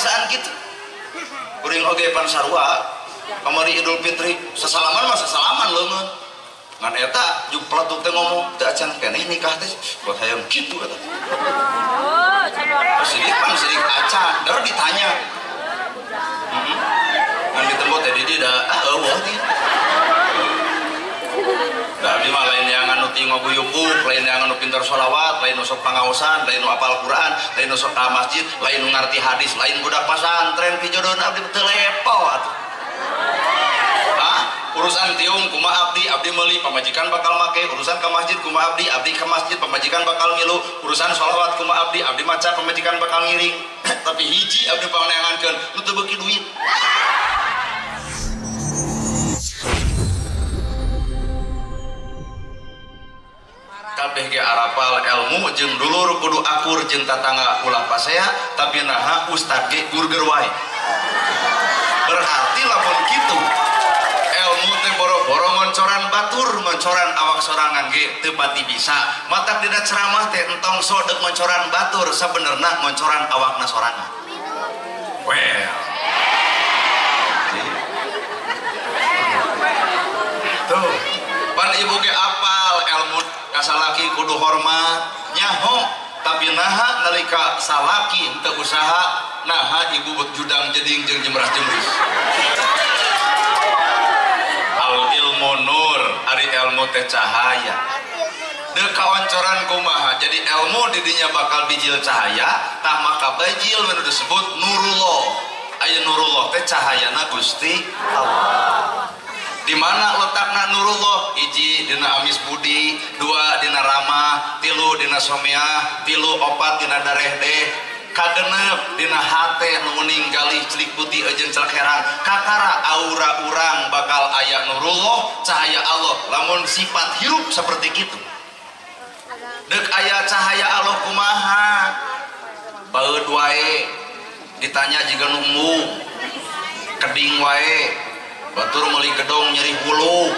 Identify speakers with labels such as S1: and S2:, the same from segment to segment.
S1: perasaan kitu. Kuring oge pan sarua kamari Idul Fitri sasalaman mah sasalaman leungeun. Ngan eta juk peletuk teh ngomong teu acan keneh nikah teh buat hayang kitu eta. Sedih pan sedih acan, der ditanya. Ngan ditempo teh di dieu da ah eueuh teh. Da abdi mah lain yang anu ti ngaguyubuk, lain yang anu pintar sholawat, lain nu sok pangaosan, lain nu apal Quran, lain nu sok ka masjid, lain nu ngarti hadis, lain budak pasantren pijodona abdi teu lepo atuh. Hah? Urusan tiung kumaha abdi, abdi meuli pamajikan bakal make, urusan ka masjid kumaha abdi, abdi ka masjid pamajikan bakal ngilu, urusan sholawat kumaha abdi, abdi maca pamajikan bakal ngiring. Tapi hiji abdi pangneangankeun, nu teu beuki duit. Kabeh ge arapal ilmu jeung dulur kudu akur jeung tatangga ulah pasea, tapi naha ustad ge gurger wae. Berarti lamun kitu ilmu teh boro-boro ngoncoran batur, ngoncoran awak sorangan ge teu pati bisa. Matak dina ceramah teh entong sok deuk ngoncoran batur, sabenerna ngoncoran awakna sorangan. Well. Tuh, pan ibu ge apal ilmu kasalaki kudu hormat nyaho, tapi naha nalika salaki henteu usaha, naha ibu bet judang jeding jeung jemras jemris. Al ilmu nur, ari ilmu teh cahaya. Deuk kaoncoran kumaha, jadi ilmu didinya bakal bijil cahaya, tah maka bajil nu disebut nurullah. Aya nurullah teh cahayana Gusti Allah. Di mana letakna nurullah? Hiji dina amis budi, dua dina ramah, tilu dina someah, tilu opat dina darehdeh, kagenep dina hate nu ninggalih celik putih eujeun celek herang. Kakara aura urang bakal aya nurullah, cahaya Allah. Lamun sifat hirup seperti kitu. Deuk aya cahaya Allah kumaha? Baeud wae ditanya jiga nu embung, keding wae. Batur meuli gedong nyeri hulu.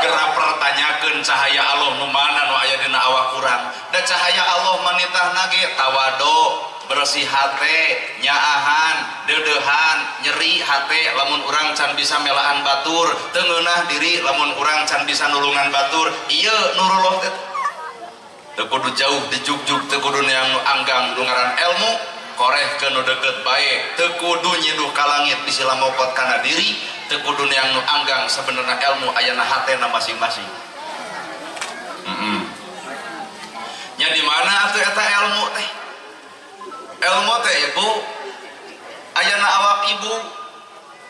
S1: Geura pertanyakeun cahaya Allah nu mana nu aya dina awak urang. Da cahaya Allah manitahna ge tawado, bersih hate, nyaahan, deudeuhan, nyeri hate lamun urang can bisa melaan batur, teu ngeunah diri lamun urang can bisa nulungan batur. Ieu nurullah teh. Teu kudu jauh dijugjug, teu kudu neang nu anggang nu ngaran ilmu, koreh ke nu deukeut bae, teu kudu nyiduh ka langit bisi lamopot kana diri, teu kudu neang nu anggang sebenarnya ilmu ayana hatena masing-masing. Nya di mana atuh eta ilmu teh? Ilmu teh ibu ayana awak ibu,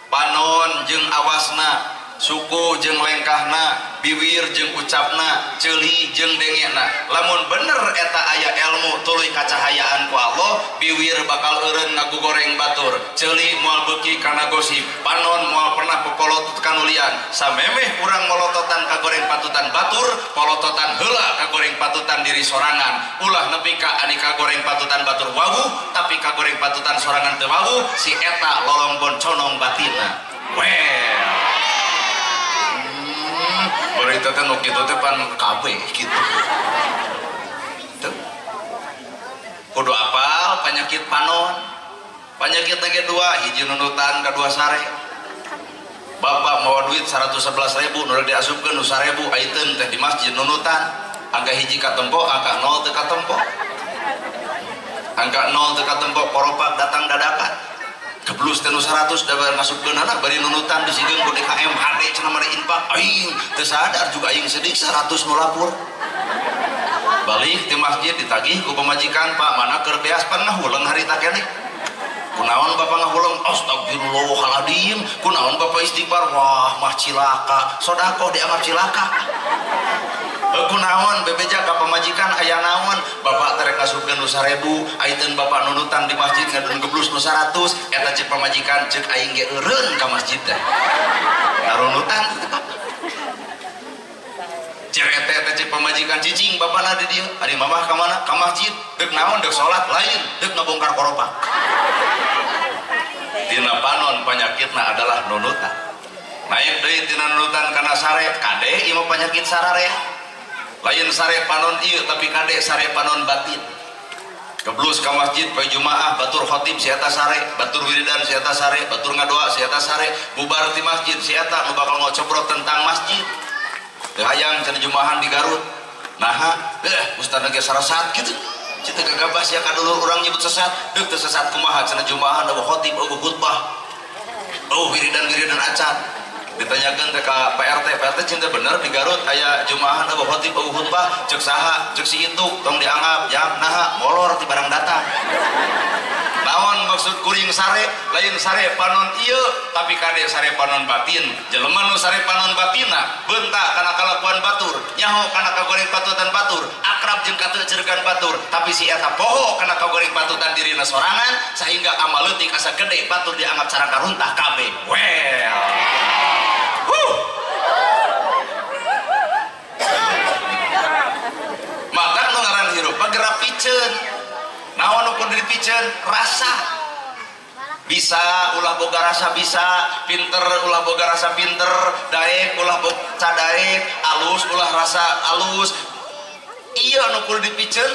S1: panon jeung awasna, suku jeung lengkahna, biwir jeung ucapna, ceuli jeung dengena. Lamun bener eta aya ilmu tuluy kacahayaan ku Allah, biwir bakal eureun ngagugoreng batur, ceuli moal beuki kana gosip, panon moal pernah popolotut kanulian. Samemeh urang molototan kagoreng patutan batur, polototan heula kagoreng patutan diri sorangan. Ulah nepi ka ani kagoreng patutan batur wawuh, tapi kagoreng patutan sorangan teu wawuh, si eta lolongbon conong batinna. Well. Berita teh nu kitu teh pan kabeh kitu. Tuh. Kudu apal penyakit panon. Penyakit ge dua, hiji nunutan kadua sare. Bapak mawa duit 111.000 nu diasupkeun nu 1.000 aiteun teh di masjid nunutan. Angka hiji katempo, angka 0 teu katempo. Angka 0 teu katempo koropak datang dadakan. Geblus teh nu 100 da ngasupkeunana bari nunutan disigeun ku DKM HD cenah mah infak aing teu sadar juga aing sedih 100 nu lapor. Balik ti masjid ditagih ku pamajikan, Pak mana keur beas pan ngahuleng harita keneh. Kunaon bapak ngahuleng? Astagfirullahaladzim. Kunaon bapak istighfar? Wah mah cilaka, sedekah dianggap cilaka. Kunaon bebeja ka pamajikan aya naon? Bapak terek ngasupkeun nu 1000, aiteun bapak nunutan di masjid ngadon geblus nu 100, eta ceuk pamajikan ceuk aing ge eureun ka masjid teh. Narunutan teh Pak. Cerete teh ceuk pamajikan cicing bapana di dieu, ari mamah ka mana? Ka masjid. Deuk naon? Deuk salat lain, deuk ngabongkar koropak. Tina panon panyakitna adalah nunutan. Naik deui tina nunutan kana sare, kade ieu mah panyakit sararea. Lain sare panon ieu tapi kade sare panon batin. Keblus ka masjid poe Jumaah batur khotib si eta sare, batur wiridan si eta sare, batur ngadoa si eta sare, bubar ti masjid si eta nu bakal ngocobrot tentang masjid. Teu hayang cenah Jumahan di Garut. Naha, ustadna ge sarasat kitu. Cita gagabas ya kadulur urang nyebut sesat, deuk teu sesat kumaha cenah Jumahan eueuh khotib eueuh khutbah. Eueuh wiridan-wiridan acan. Ditanyakan ke Pak RT, Pak RT cinta bener di Garut aya Jumahan eueuh khotib eueuh khutbah, ceuk saha, ceuk si itu tong dianggap jam naha molor ti barang datang. Naon maksud kuring sare, lain sare panon ieu tapi kade sare panon batin. Jelema nu sare panon batinna beunta kana kalakuan batur, nyaho kana kagoreng patutan batur, akrab jeung kateuceurkan batur, tapi si eta poho kana kagoreng patutan dirina sorangan sehingga amal leutik asa gede batur dianggap carangka runtah kabeh. Well. Maka nu ngaran hirup mah gerak piceun. Naon nu kudu dipiceun? Rasa. Bisa ulah boga rasa bisa, pinter ulah boga rasa pinter, daek ulah boga daek, alus ulah rasa alus. Iya nu kudu dipiceun.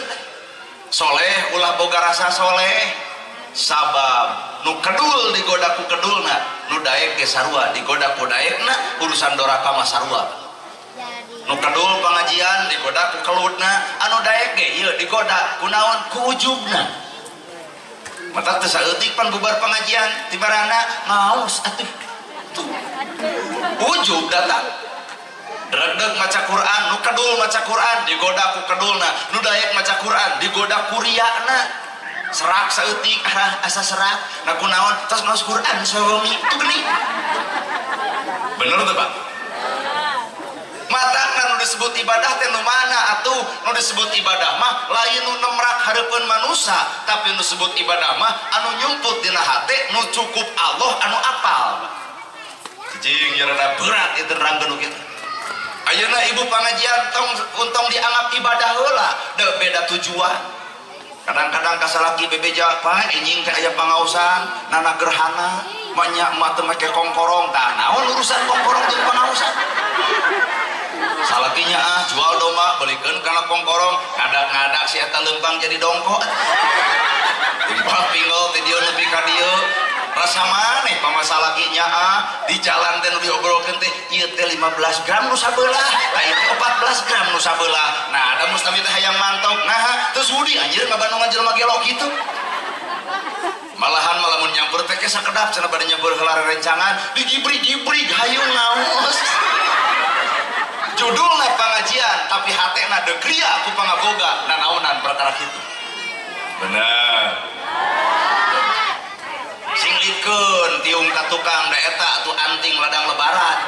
S1: Soleh ulah boga rasa soleh. Sabab nu kedul digoda ku kedulna, nu daek ge sarua digoda ku daekna, urusan doraka mah sarua. Nu kedul pengajian digoda ku kelutna, anu daek ge ieu digoda ku naon ku ujubna. Mata teu saeutik pan bubar pengajian tibarana ngaos atuh. Tuh. Ujub datang. Dredeg maca Quran, nu kedul maca Quran digoda ku kedulna, nu daek maca Quran digoda ku riana. Serak saeutik arah asa serak na kunaon tos ngaos Quran sawengi tuh geuning. Bener tuh Pak? Mata kan nu disebut ibadah teh nu mana atuh? Nu disebut ibadah mah lain nu nemrak hareupeun manusa, tapi nu disebut ibadah mah anu nyumput dina hate nu cukup Allah anu apal. Cicing ya rada berat ieu nerangkeun nu kitu. Ayeuna ibu pangajian tong untong dianggap ibadah heula, da beda tujuan. Kadang-kadang kasalaki bebeja Pak anjing teh aya pangaosan nana gerhana banyak emak teu make kongkorong tah naon urusan kongkorong jeung pangaosan. Salakinya ah jual domba belikeun kana kongkorong ngadak-ngadak si eta leumpang jadi dongkok. Timpal pinggol ti dieu nepi ka dieu rasa maneh pamasalakinya ah di jalan teh nu diobrolkeun teh ieu teh 15 gram nu sabelah tah ieu teh 14 gram nu sabelah. Nah ada mustami teh hayang mantok nah teu sudi anjir ngabandungan jelema gelo kitu. Malahan malamun nyamper teh sakedap cenah bade nyamper heula rencangan digibrig-gibrig hayu ngaos. Judulna pangajian tapi hatena deuk ria ku pangaboga nanaonan perkara kitu. Bener. Singlitkeun tiung ka tukang da eta atuh anting ladang lebaran.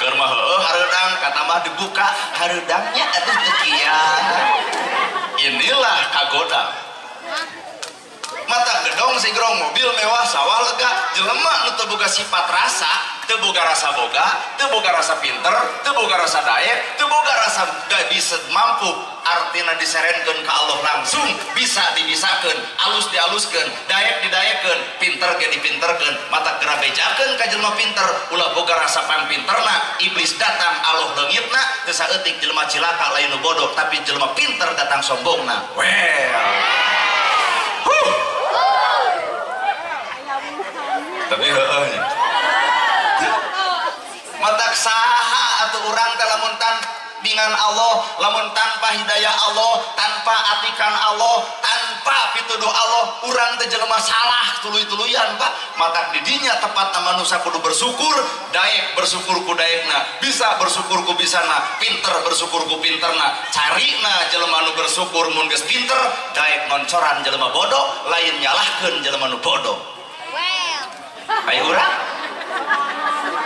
S1: Keur mah heueuh hareudang katamah dibuka hareudangnya atuh teu kieu. Inilah kagoda. Mata gedong sigrong mobil mewah sawah lega jelema nu teu boga sifat rasa, teu boga rasa boga, teu boga rasa pinter, teu boga rasa daek, teu boga rasa bisa mampu artina diserenkeun ka Allah langsung bisa dibisakeun, alus dialuskeun, daek didaekeun, pinter ge dipinterkeun, mata geura bejakeun ka jelema pinter, ulah boga rasa pangpinterna, iblis datang Allah leungitna, teu saeutik jelema cilaka lain nu bodoh, tapi jelema pinter datang sombongna. Well. Huh. Tapi heueuh nya. Matak saha atuh urang teh lamun dengan Allah, lamun tanpa hidayah Allah, tanpa atikan Allah, tanpa pituduh Allah, urang teh jelema salah tuluy-tuluyan Pak. Matak didinya tepat manusia kudu bersyukur, daek bersyukur ku daekna, bisa bersyukur ku bisana, pinter bersyukur ku pinterna, carina jelema nu bersyukur mun geus pinter, daek ngoncoran jelema bodoh, lain nyalahkeun jelema nu bodoh. Ayo urang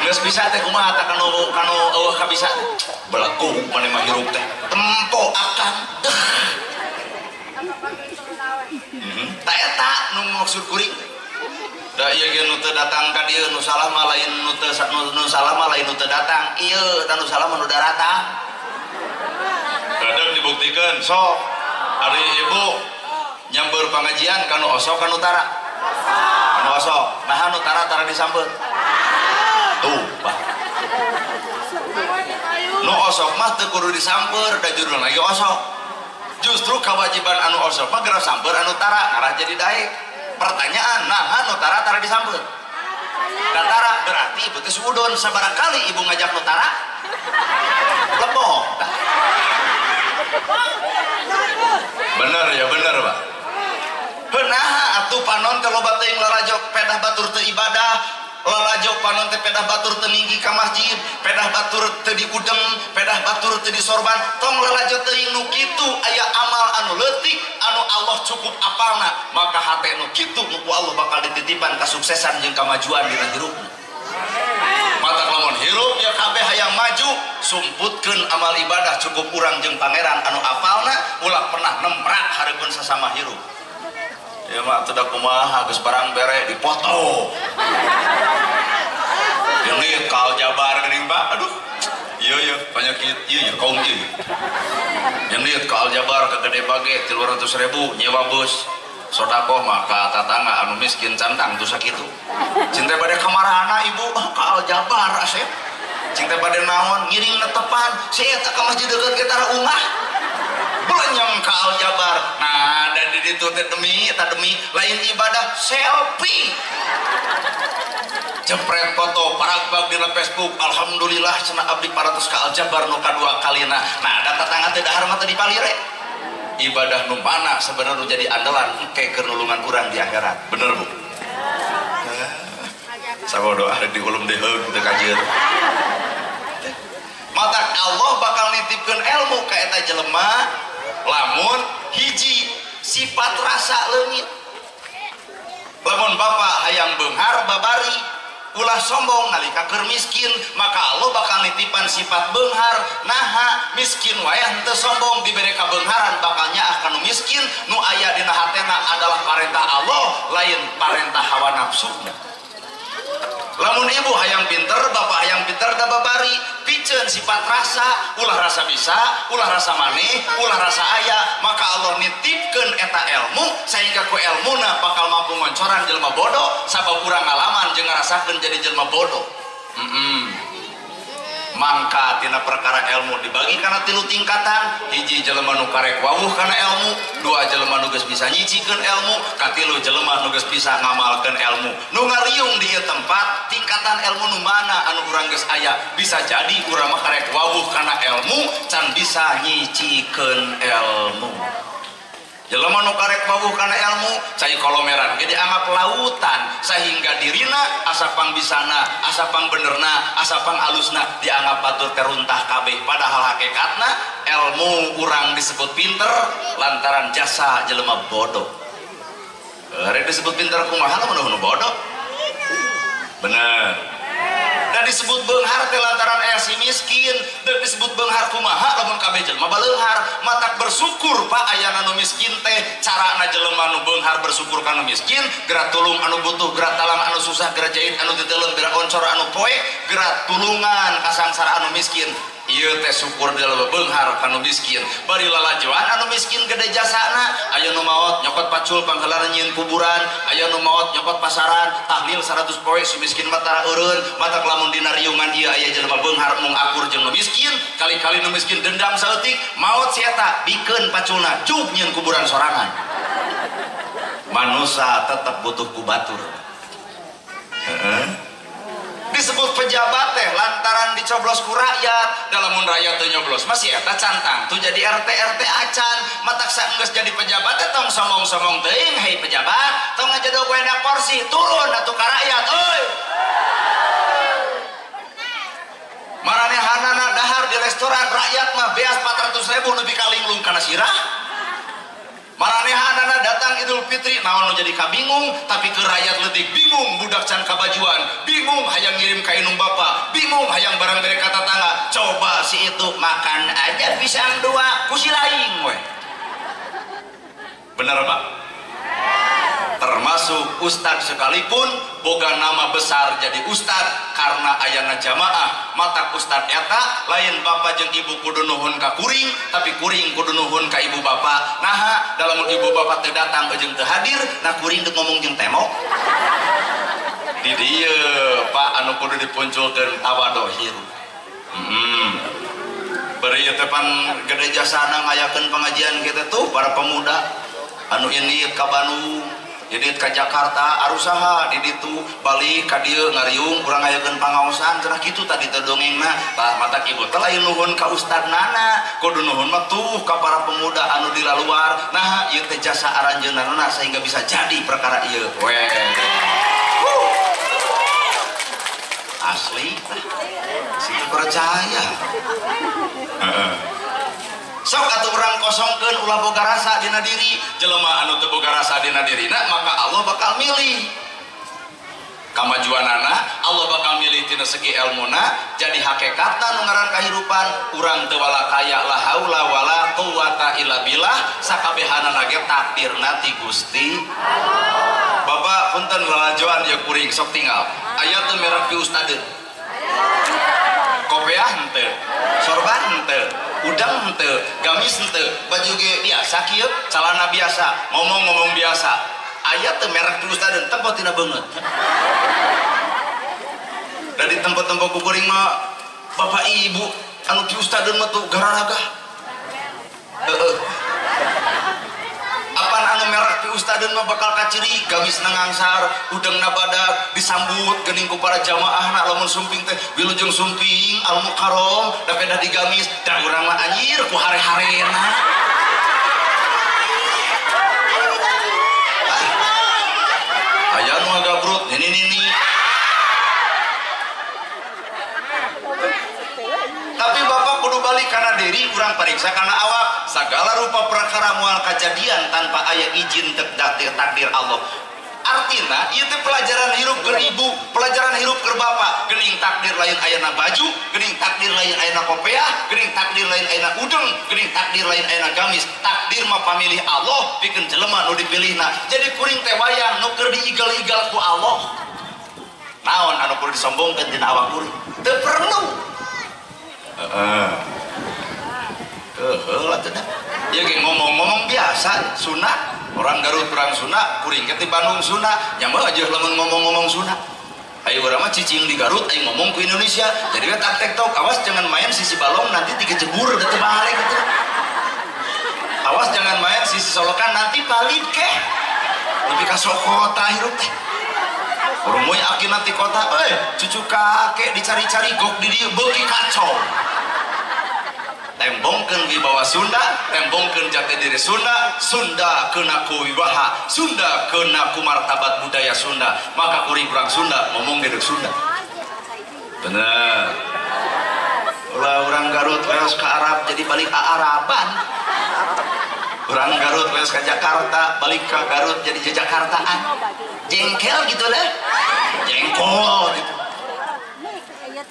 S1: geus bisa teh kumaha tah kanu eueuh kabisa teh belagu maneh mah hirup teh tempo akan deh. Ta eta nu maksud kuring da ieu ge nu teu datang ka dieu nu salah mah lain nu teu nu salah mah lain nu teu datang ieu tah nu salah mah nu daratang. Kadang dibuktikeun sok ari ibu nyamber pangajian kanu osok kanu tara kanu osok naha nu tara tara disamber tuh bah nu osok mah teu kudu disamper da judulna lagi osok. Justru kewajiban anu osok mah geura samper anu tara ngarah jadi daek. Pertanyaan, nah anu tara tara disamper. Da tara berarti ibu teh suudon sabaraha kali ibu ngajak nu tara leboh. Bener ya, bener Pak. Heunaha atuh panon teh loba teuing lalajo pedah batur teu ibadah, lalajo panon teh pedah batur teu ninggi ka masjid, pedah batur teu diudem, pedah batur teu disorban, tong lalajo teuing nu kitu aya amal anu leutik anu Allah cukup apalna, maka hate nu kitu nu ku Allah bakal dititipan kasuksesan jeung kamajuan dina hirupna. Matak lamun hirup ya kabeh hayang maju, sumputkeun amal ibadah cukup urang jeung pangeran anu apalna, ulah pernah nemrak hareupeun sasama hirup. Ya mah atuh da kumaha geus barang bere dipoto. Ini ka Aljabar geuning Pak. Aduh. Ieu ieu penyakit ieu ieu kaum ieu. Yang ka Aljabar ke Gede Bage 300.000 nyewa bus. Sodakoh mah ka tatangga anu miskin cantang tuh sakitu. Cinta bade kamarana ibu ka Aljabar asep. Cinta bade naon ngiring netepan si eta ka masjid deukeut ge tara ungah. Belenyem ka Aljabar. Nah, dan di ditu teh demi eta demi lain ibadah selfie. Jepret foto paragbag dina Facebook, alhamdulillah cenah abdi 400 ka Aljabar nu kadua kalina. Nah, da tatangga teh dahar mah teu dipalire. Ibadah nu mana sebenarnya jadi andalan engke keur nulungan urang di akhirat. Bener Bu? Sabodo ah diulum deheug teu kajeun. Matak Allah bakal nitipkeun ilmu ka eta jelema lamun hiji sifat rasa leungit. Lamun bapak hayang beunghar babari ulah sombong nalika keur miskin, maka Allah bakal nitipan sifat beunghar. Naha miskin wae henteu sombong dibere kabeungharan bakal nyaah ka nu miskin, nu aya dina hatena adalah parentah Allah lain parentah hawa nafsuna. Lamun ibu hayang pinter, bapak hayang pinter da babari piceun sifat rasa, ulah rasa bisa, ulah rasa maneh, ulah rasa aya, maka Allah nitipkeun eta ilmu sehingga ku elmuna bakal mampu ngoncoran jelema bodoh sabab urang ngalaman jeung ngarasakeun jadi jelema bodoh. Mangka tina perkara ilmu dibagi kana tilu tingkatan, hiji jelema nu karek wawuh kana ilmu, dua jelema nu geus bisa nyicikeun ilmu, katilu jelema nu geus bisa ngamalkeun ilmu. Nu ngariung di ieu tempat tingkatan ilmu nu mana anu urang geus aya, bisa jadi urang mah karek wawuh kana ilmu can bisa nyicikeun ilmu. Jelema nu karek wawuh kana ilmu cai kolomeran ge dianggap lautan sehingga dirina asa pangbisana, asa pangbenerna, asa pangalusna dianggap batur teruntah kabeh, padahal hakikatna ilmu urang disebut pinter lantaran jasa jelema bodoh. Rek disebut pinter kumaha lamun nu bodoh? Bener. Dan disebut beunghar teh lantaran aya si miskin, dan disebut beunghar kumaha lamun kabeh jelema baleunghar. Matak bersyukur Pak ayana nu miskin teh, carana jelema nu beunghar bersyukur kana miskin, geura tulung anu butuh, geura talang anu susah, geura jahit anu titeuleun, geura oncor anu poe, geura tulungan kasangsara anu miskin. Ieu teh syukur jelema beunghar kanu miskin. Bari lalajoan anu miskin gede jasana, aya nu maot nyokot pacul pangheulana nyieun kuburan, aya nu maot nyokot pasaran, tahlil 100 poe si miskin mah tara eureun. Matak lamun dina riungan ieu aya jelema beunghar mung akur jeung nu miskin, kali-kali nu miskin dendam saeutik, maot si eta bikeun paculna cuk nyieun kuburan sorangan. Manusa tetep butuh ku batur. Heeh. Disebut pejabat teh lantaran dicoblos ku rakyat, dalam mun rakyat teu nyoblos masih eta cantang tuh jadi RT RT acan. Matak saenggeus jadi pejabat teh tong sombong-sombong teuing, hei pejabat tong ngajadog we porsi turun atuh ka rakyat euy. Maranehanana dahar di restoran rakyat mah beas 400.000 nepi ka linglung kana sirah. Maranehanana datang Idul Fitri naon nu jadi kabingung, tapi ke rakyat leutik bingung budak can kabajuan, bingung hayang ngirim ka indung bapa, bingung hayang barang bere ka tatangga. Coba si itu makan aja pisang dua ku si laing we. Bener Pak? Termasuk ustad sekalipun boga nama besar jadi ustad karena ayana jamaah. Matak ustad eta lain bapak jeung ibu kudu nuhun ka kuring, tapi kuring kudu nuhun ka ibu bapak. Naha dalam ibu bapak teu datang jeung teu hadir, nah kuring deuk ngomong jeung temok. Di dieu Pak anu kudu dipunculkeun tawadhu hirup. Bari ieu teh pan gede jasana ngayakeun pengajian kita tuh para pemuda anu indit ka Bandung, indit ka Jakarta, arusaha di ditu balik ka dieu ngariung urang ngayakeun pangaosan cenah kitu tadi teh dongengna. Tah matak ibu teh lain nuhun ka ustad nana, kudu nuhun mah tuh ka para pemuda anu di laluar. Nah, ieu teh jasa aranjeunna sehingga bisa jadi perkara ieu. Weh. Asli tah. Situ percaya. Sok atuh urang kosongkeun ulah boga rasa dina diri. Jelema anu teu boga rasa dina dirina maka Allah bakal milih kamajuanana, Allah bakal milih tina segi elmuna. Jadi hakikatna nu ngaran kahirupan urang teu wala kaya la haula wala quwata illa billah, sakabehanana ge takdirna ti Gusti Allah. Bapak punten lalajoan ya kuring sok tinggal aya teu merek pi ustadeun, kopiah henteu, sorban henteu, udang henteu, gamis henteu, baju ge biasa kieu, calana biasa, ngomong-ngomong biasa. Aya teu merek di ustadeun, tempo tina beungeut. Dari tempo-tempo ku kuring mah bapak ibu anu di ustadeun mah tuh gararaga. Heeh. Apan anu merek di ustadeun mah bakal kaciri, gamis nangangsar, udangna badak, disambut geuning ku para jamaahna lamun sumping teh wilujeng sumping al mukarrom da pedah digamis, da urang mah anjir ku hare-harena. Aya nu ngagabrut nini-nini. Tapi bapak kudu balik kana diri, urang pariksa kana awak. Segala rupa perkara moal kajadian tanpa aya izin takdir Allah. Artina ieu teh pelajaran hirup keur ibu, pelajaran hirup keur bapak. Geuning takdir lain ayana baju, geuning takdir lain ayana kopiah, geuning takdir lain ayana udeng, geuning takdir lain ayana gamis. Takdir mah pamilih Allah, pikeun jelema nu dipilihna. Jadi kuring teh wayang nu keur diigal-igal ku Allah. Naon anu kudu disombongkeun tina awak kuring? Teu perlu. Heeh. Heeh atuh dah. Ieu ge ngomong-ngomong biasa, sunah. Orang Garut urang Sunda, kuring ke ti Bandung Sunda, nya mah aja lamun ngomong-ngomong Sunda. Ayo urang mah cicing di Garut, ayo ngomong ku Indonesia. Jadi we tak tektok, awas jangan main sisi balong nanti dikejebur da teu balik gitu. Awas jangan main sisi solokan nanti balik keh. Lebih ka kota hirup teh. Urang moy aki nanti kota, cucu kakek dicari-cari gok di dieu beuki kacau. Tembongkeun wibawa Sunda, tembongkeun jati diri Sunda, Sunda kena ku wibaha, Sunda kena ku martabat budaya Sunda. Maka kuring urang Sunda ngomong gedeg Sunda. Bener. Ulah urang Garut leos ke Arab jadi balik ke Araban. Urang Garut leos ke Jakarta, balik ke Garut jadi Jakartaan. Jengkel gitu lah. Jengkol gitu.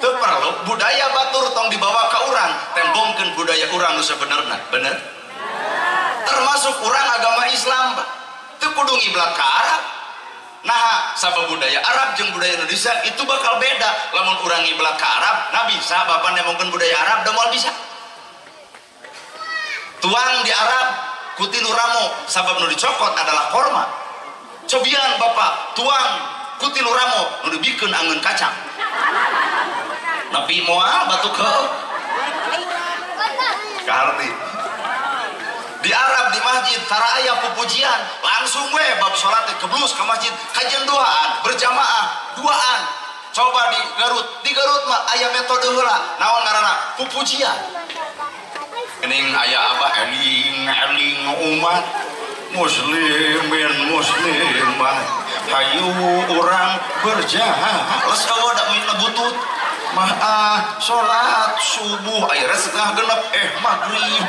S1: Teu perlu budaya batur tong dibawa ke urang, tembongkeun budaya urang nu sebenarna, bener? Termasuk urang agama Islam, teu kudu ngiblat ka Arab. Nah, sabab budaya Arab jeung budaya Indonesia itu bakal beda. Lamun urang ngiblat ka Arab, nah bisa bapak nembongkeun budaya Arab da moal bisa. Tuang di Arab ku tilu ramo, sabab nu dicokot adalah korma. Cobian bapak tuang ku tilu ramo nu dibikeun angeun kacang. Nepi moal batu ke kaharti. Di Arab di masjid tara aya pupujian langsung we bab salat keblus ke masjid kajian duaan berjamaah duaan. Coba di Garut mah aya metode heula naon ngaranna pupujian. Geuning aya abah eling-eling umat muslimin muslimat hayu urang berjahat les eueuh da meureun butut maah salat subuh akhirnya setengah genep maghrib.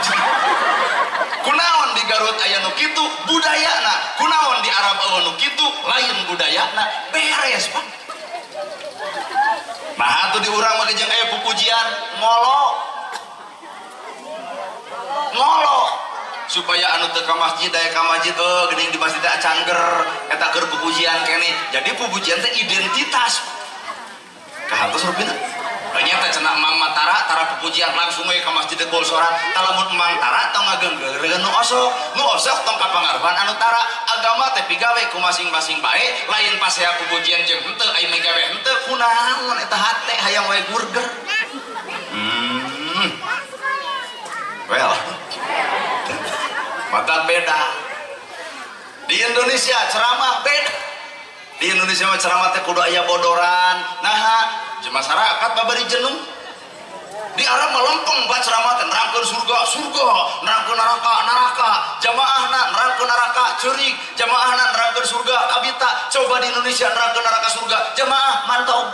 S1: Kunaon di Garut aya nu kitu budayana, kunaon di Arab eueuh nu kitu lain budayana, beres Pak. Nah atuh di urang mah jeung aya pupujian ngolo. Ngolo supaya anu teu ka masjid aya ka masjid geuning di masjid teh cangger eta keur pupujian keneh. Jadi pupujian teh identitas. Kahantos rupina. Ternyata cenah Mang Matara tara pupujian langsung we ka masjid gol sorat. Talamun Mang Tara tong ngagenggeureun nu osok, nu osok tong kapangaruhan anu tara. Agama teh pigawe ku masing-masing bae, lain pasea pupujian jeung henteu ai migawe henteu kunaon eta hate hayang we burger. Well, mata beda. Di Indonesia ceramah beda. Di Indonesia mah ceramah teh kudu aya bodoran. Naha, masyarakat babari jenuh. Di Arab mah lempeng pak ceramah teh nerangkeun surga, surga, nerangkeun neraka, neraka. Jamaahna nerangkeun neraka, ceurik. Jamaahna nerangkeun surga, kabita. Coba di Indonesia nerangkeun neraka surga, jamaah mantau.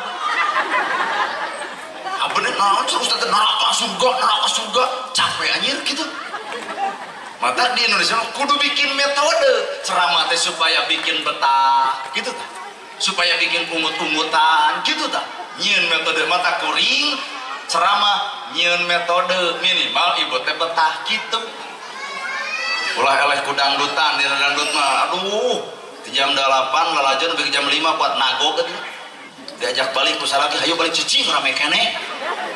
S1: Bener naon ustaz teh neraka surga, capek anjir gitu. Mata di Indonesia kudu bikin metode ceramah teh supaya bikin betah gitu tah, supaya bikin ungut-ungutan gitu tah. Nyieun metode mata kuring ceramah nyieun metode minimal ibu teh betah gitu. Ulah eleh ku dangdutan di dangdut mah aduh di jam 8 lalajon nepi jam 5 buat nagog gitu. Diajak balik ku salaki hayu balik cicing rame keneh.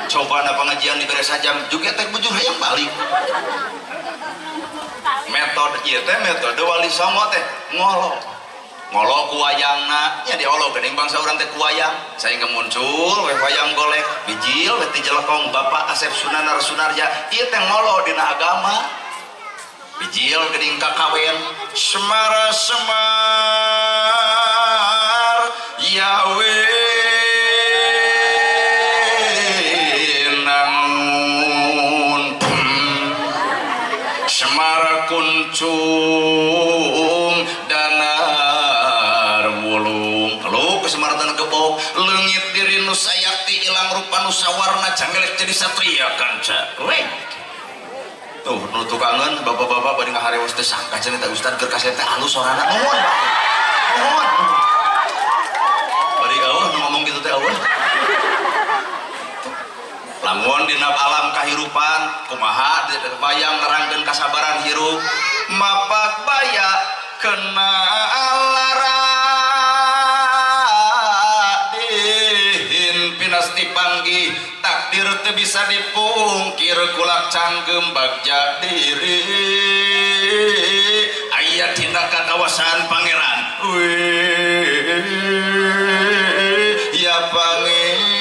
S1: Coba na pengajian dibere sajam juga teh bujur hayang balik. Metode ieu teh metode Wali Songo teh ngolo. Ngolo ku wayangna, nya diolo geuning bangsa urang teh ku wayang. Sehingga muncul we wayang golek, bijil we ti jelekong Bapak Asep Sunanar Sunarya, ieu teh ngolo dina agama. Bijil geuning kakawen, semara semar yawe nangun semara kuncung danar wulung lu kesemaratan gebok leungit diri nu sayakti ilang rupa nu sawarna cangelek jadi satria kanca rek tuh nu tukangan bapak-bapak bari ngaharewos teh sangka cenah teh ustad keur kasep teh alus sorana nuhun nuhun bari eueuh nu ngomong kitu teh eueuh. Lamun dina alam kahirupan kumaha wayang nerangkeun kasabaran hirup mapak baya kena lara dihin pinasti panggih takdir teu bisa dipungkir kulak canggem bagja diri aya dina kakawasaan pangeran weh ya pangeran.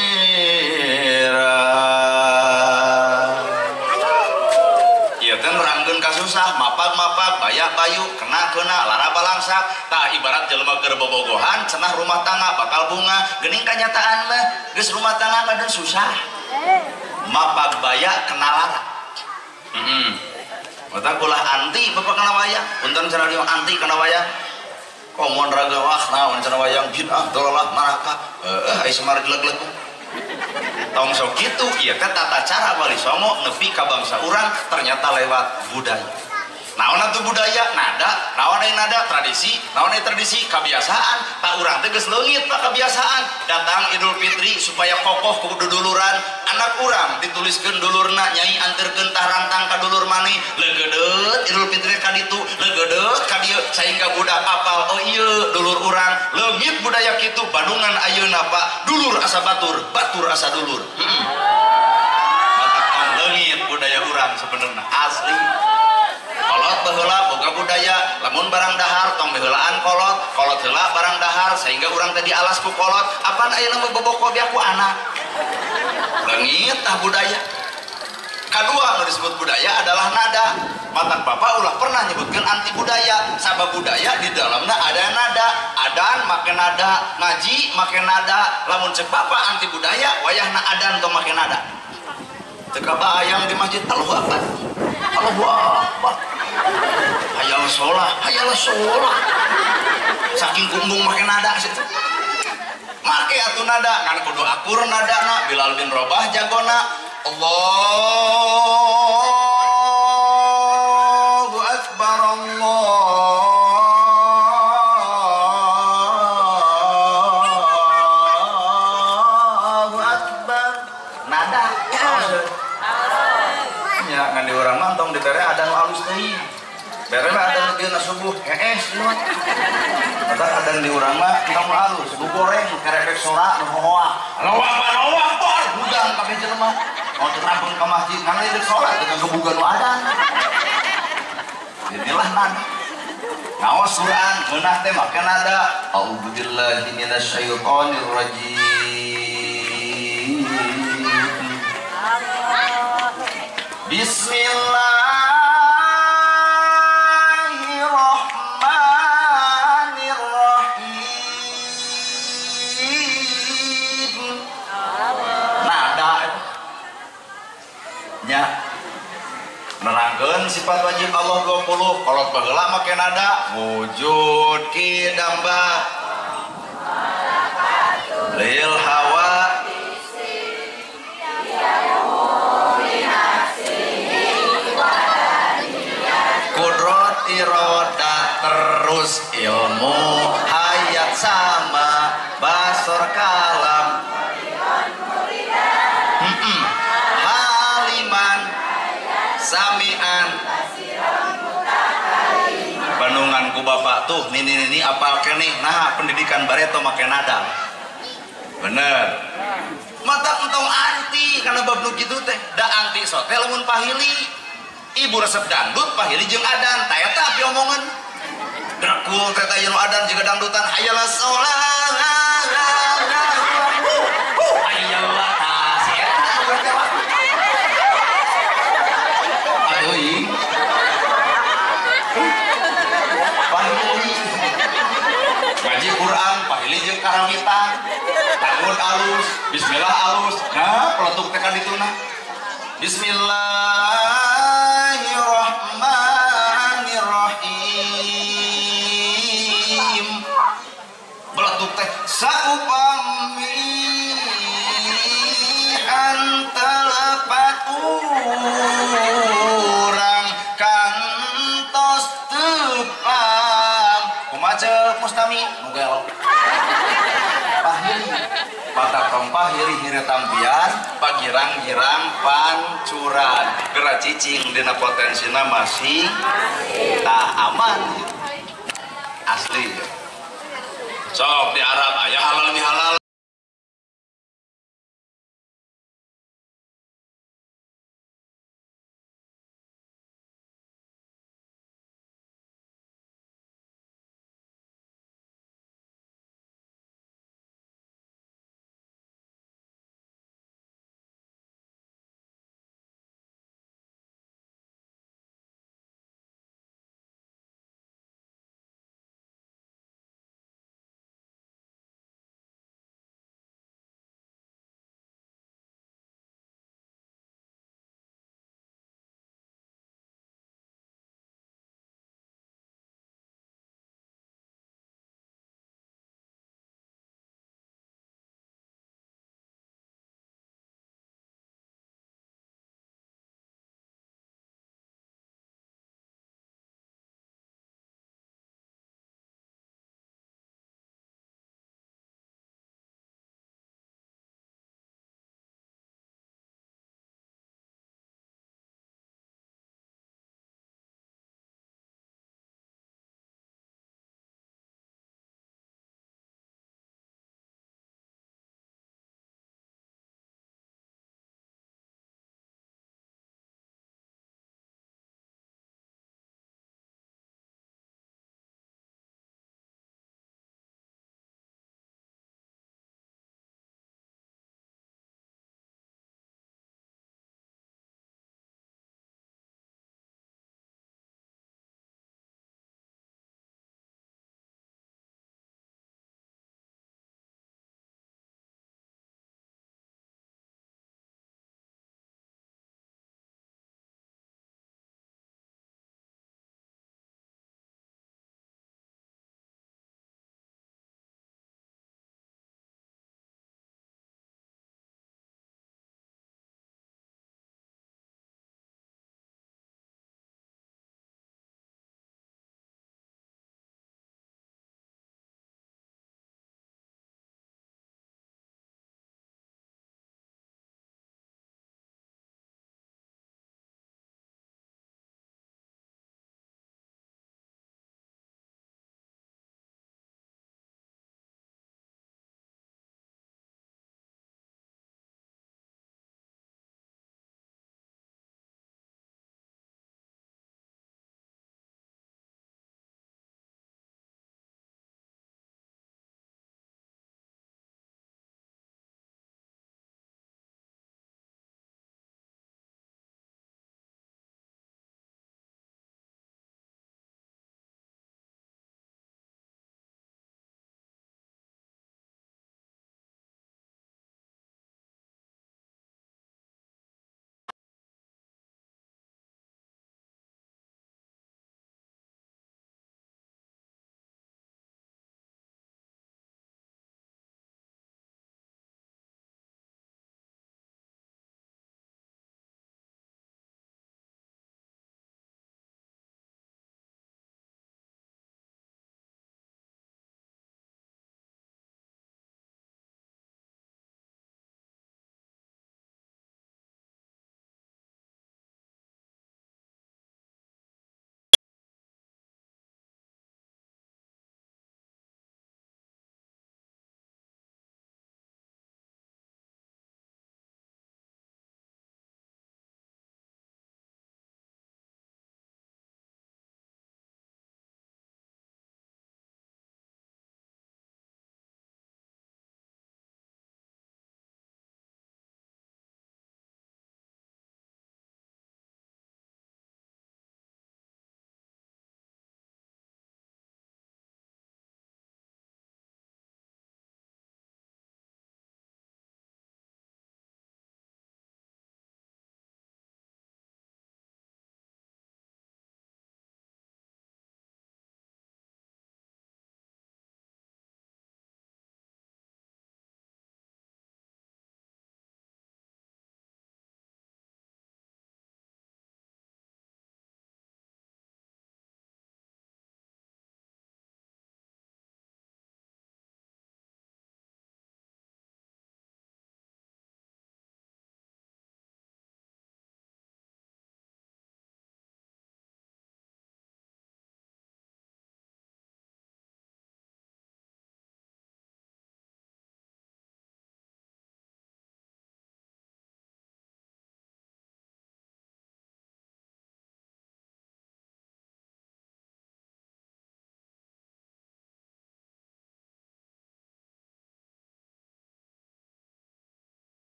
S1: Kasusah mapak-mapak bayak bayu kena-kena lara balangsak tah ibarat jelema keur bobogohan cenah rumah tangga bakal bunga geuning kanyataan mah geus rumah tangga ngadeun susah mapak bayak kena lara. Mata ulah anti bapak kana wayang punten cenah dia anti kana wayang komon raga wah naon cenah wayang bid'ah dolalah maraka heuh ai semar geleg-geleg tong sok kitu ieu teh tata cara Wali Songo nepi ka bangsa urang ternyata lewat budaya. Naon atuh budaya? Nada, naon aya nada? Tradisi, naon aya tradisi? Kebiasaan. Tak urang teh geus leungit pak kebiasaan. Datang Idul Fitri supaya kokoh ku duduluran, anak urang dituliskeun dulurna nyai anterkeun tah rantang ka dulur maneh, leugedeut Idul Fitri ka ditu, leugedeut ka dieu sehingga budak apal oh ieu dulur urang. Leungit budaya kitu Bandungan ayeuna pak, dulur asa batur, batur asa dulur. Matak tong leungit budaya urang sebenarnya asli. Kolot baheula boga budaya, lamun barang dahar tong beuheulaan kolot, kolot heula barang dahar sehingga urang teh dialas ku kolot, apaan ayeuna mah boboko biak ku anak. Leungit tah budaya. Kadua nu disebut budaya adalah nada. Matak bapak ulah pernah nyebutkeun anti budaya, sabab budaya di dalamna ada nada, adan make nada, ngaji make nada. Lamun cek bapak anti budaya, wayahna adan tong make nada. Teu kabayang di masjid Allahu Akbar. Allahu Akbar. Hayalah sholah, hayalah sholah. Saking kumbung make nada situ. Make atuh nada, ngan kudu akur nadana. Bilal bin Rabah jagona. Allahu Akbar, Allahu Akbar. Nada. Ya ngan di urang mah tong dibere adan nu alus teuing. Bere mah adan nu subuh hees mah. Padahal adan di urang mah tong alus, nu goreng, kerepek sora nu hohoa. Allahu Akbar, Allahu Akbar. Hudang kabeh jelema. Mau terampung ke masjid ngan deuk salat dengan kebugan nu adan. Inilah nada. Ngaos Quran meunah teh make nada. A'udzubillahi minasyaitonir rajim. Bismillahirrahmanirrahim. Apalkeun sifat wajib Allah 20 kolot baheula make nada wujud kidamba lil hawa kudrot iroda terus ilmu hayat sama basor kalam haliman samian bandungan ku bapak tuh nini apal keneh nah pendidikan bareto make nada bener mata entong anti karena bab nu kitu teh da anti sote lamun pahili ibu resep dangdut pahili jeung adan ta eta api omongan drakul teh teh adan juga dangdutan hayalah sholat hayalah si eta aduh pahili ngaji Quran pahili jeung karawitan takut alus bismillah alus nah peletuk tekan itu nah bismillahirrahmanirrahim peletuk teh saupami antelepat urang kantos tepang kumaha ceuk mustami nu gelo pahili patak tompah hiri-hiri tampian pagirang-girang pancuran gerak cicing dina potensina masih tak aman asli sok di Arab aya halal bihalal.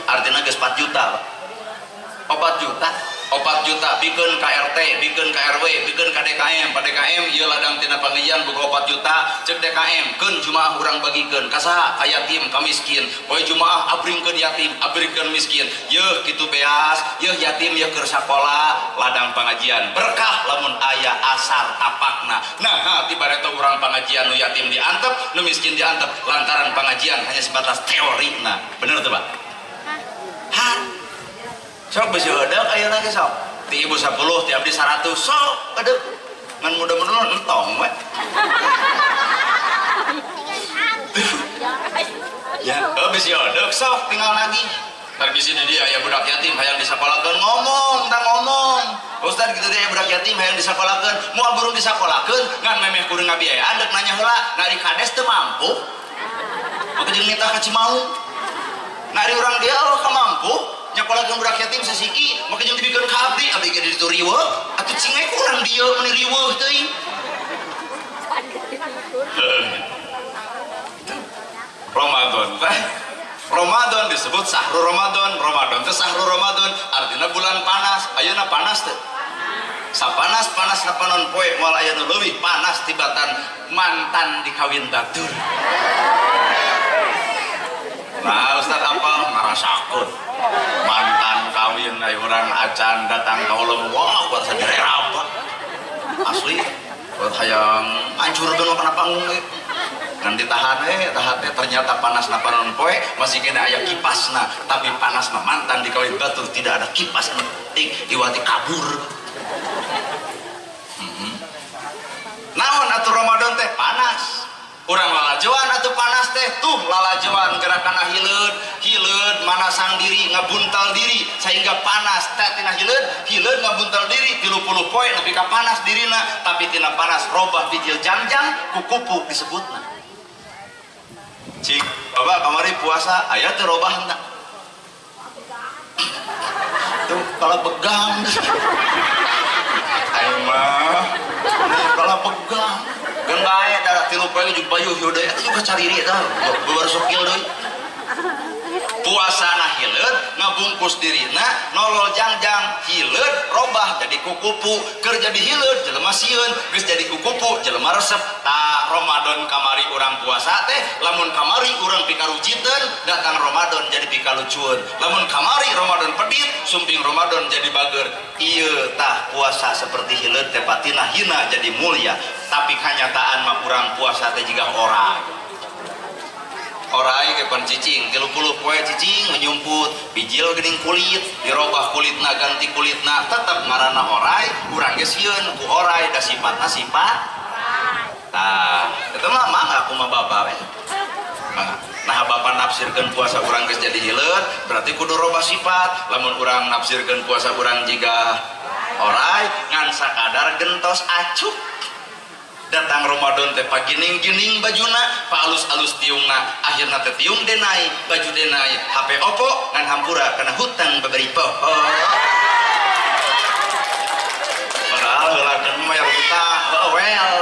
S1: artinya geus 4 juta Pak. 4 juta 4 juta bikeun ka RT, bikeun ka RW, bikeun ka DKM. Pa DKM ieu ladang tina pangajian boga 4 juta, cek DKM keun jumaah urang bagikeun ka saha? Ka yatim, ka miskin. Poe jumaah abringkeun yatim, abringkeun miskin. Yeuh kitu beas, yeuh yatim yeuh keur sakola, ladang pangajian berkah lamun aya asar tapakna. Nah, tiba eta urang pangajian nu yatim diantep, nu miskin diantep lantaran pangajian hanya sebatas teorina. Bener teu, Pak? Hah? Sok besi eudeuk ayeuna ge sok. Ti ibu 10, ti abdi 100, sok eudeuk. Ngan mudah-mudahan entong we. Ya, besi eudeuk sok tinggal nagih. Tar bisi di dieu aya budak yatim hayang disakolakeun ngomong, tah ngomong. Ustaz kitu teh budak yatim hayang disakolakeun, moal burung disakolakeun ngan memeh kudu ngabiayaan deuk nanya heula, nari kades teu mampu. Maka jeung nitah ka Cimaung. Nari urang dia Allah ka mampu. Nyakolakeun budak yatim sasiki maka jeung dibikeun ka abdi, abdi ge ditu riweuh atuh cing we urang dieu meuni riweuh teuing. Ramadan teh Ramadan disebut sahru Ramadan, Ramadan teh sahru Ramadan artinya bulan panas. Ayeuna panas teh? Sapanas panas na panon poe moal aya nu leuwih panas tibatan mantan dikawin batur. Nah, Ustaz apa ngarasakeun mantan kawin ai urang acan datang ka ulum, wah buat saderera asli buat hayang hancurkeun kana panggung ge. Ngan ditahan tahan teh ternyata panas na panon poe masih kena aya kipasna, tapi panas mah mantan dikawin batur tidak ada kipas penting iwati kabur. Naon atuh Ramadan teh panas. Urang lalajoan atuh panas teh tuh lalajoan gerakan hileud hileud manasang diri ngabuntal diri sehingga panas teh tina hileud hileud ngabuntal diri 30 poe nepi ka panas dirina, tapi tina panas robah bijil jangjang kukupu disebutna. Cik bapak kamari puasa aya teu robah henteu? Tuh kalau begang aing mah kalau pegang kan bae darah 3 poe jeung bayuh ieu deui eta juga cariri eta babar sokil deui. Puasana hileud ngabungkus dirina nolol jangjang hileud robah jadi kukupu keur jadi hileud jelema sieun geus jadi kukupu jelema resep. Tah Ramadan kamari urang puasa teh lamun kamari urang pikarujiteun datang Ramadan jadi pikalucueun, lamun kamari Ramadan pedit sumping Ramadan jadi bager. Ieu tah puasa seperti hileud teh patina hina jadi mulia, tapi kanyataan mah urang puasa teh jiga orang orai ke pan cicing 30 poe cicing menyumput bijil geuning kulit dirobah kulitna ganti kulitna tetep ngaranna orai urang ge sieun ku orai da sifatna sifat tah eta mah mangga kumaha bapa we mangga. Nah bapa nafsirkeun puasa urang geus jadi hileud berarti kudu robah sifat, lamun urang nafsirkeun puasa urang jiga orai ngan sakadar gentos acuk. Datang Ramadan teh pagining-gining bajuna, paalus-alus tiungna, akhirna teh tiung denai, baju denai, HP opo ngan hampura kana hutang babari poho. Padahal heulakeun mayar hutang, heuh well.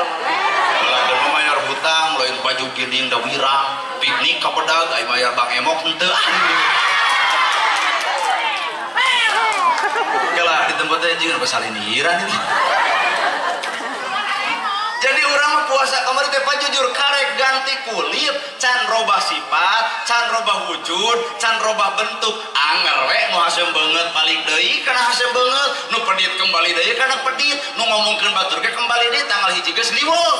S1: Heulakeun mayar hutang, lain baju gining da wirang, piknik ka pedag ai mayar Bang Emok henteu. Kalah di tempat teh jeung basaliniran ini. Jadi orang mah puasa kamari teh jujur karek ganti kulit, can robah sifat, can robah wujud, can robah bentuk. Anger we nu hasem beungeut balik deui kana hasem beungeut, nu pedit kembali deui kana pedit, nu ngomongkeun batur ge kembali deui tanggal 1 geus liweuh.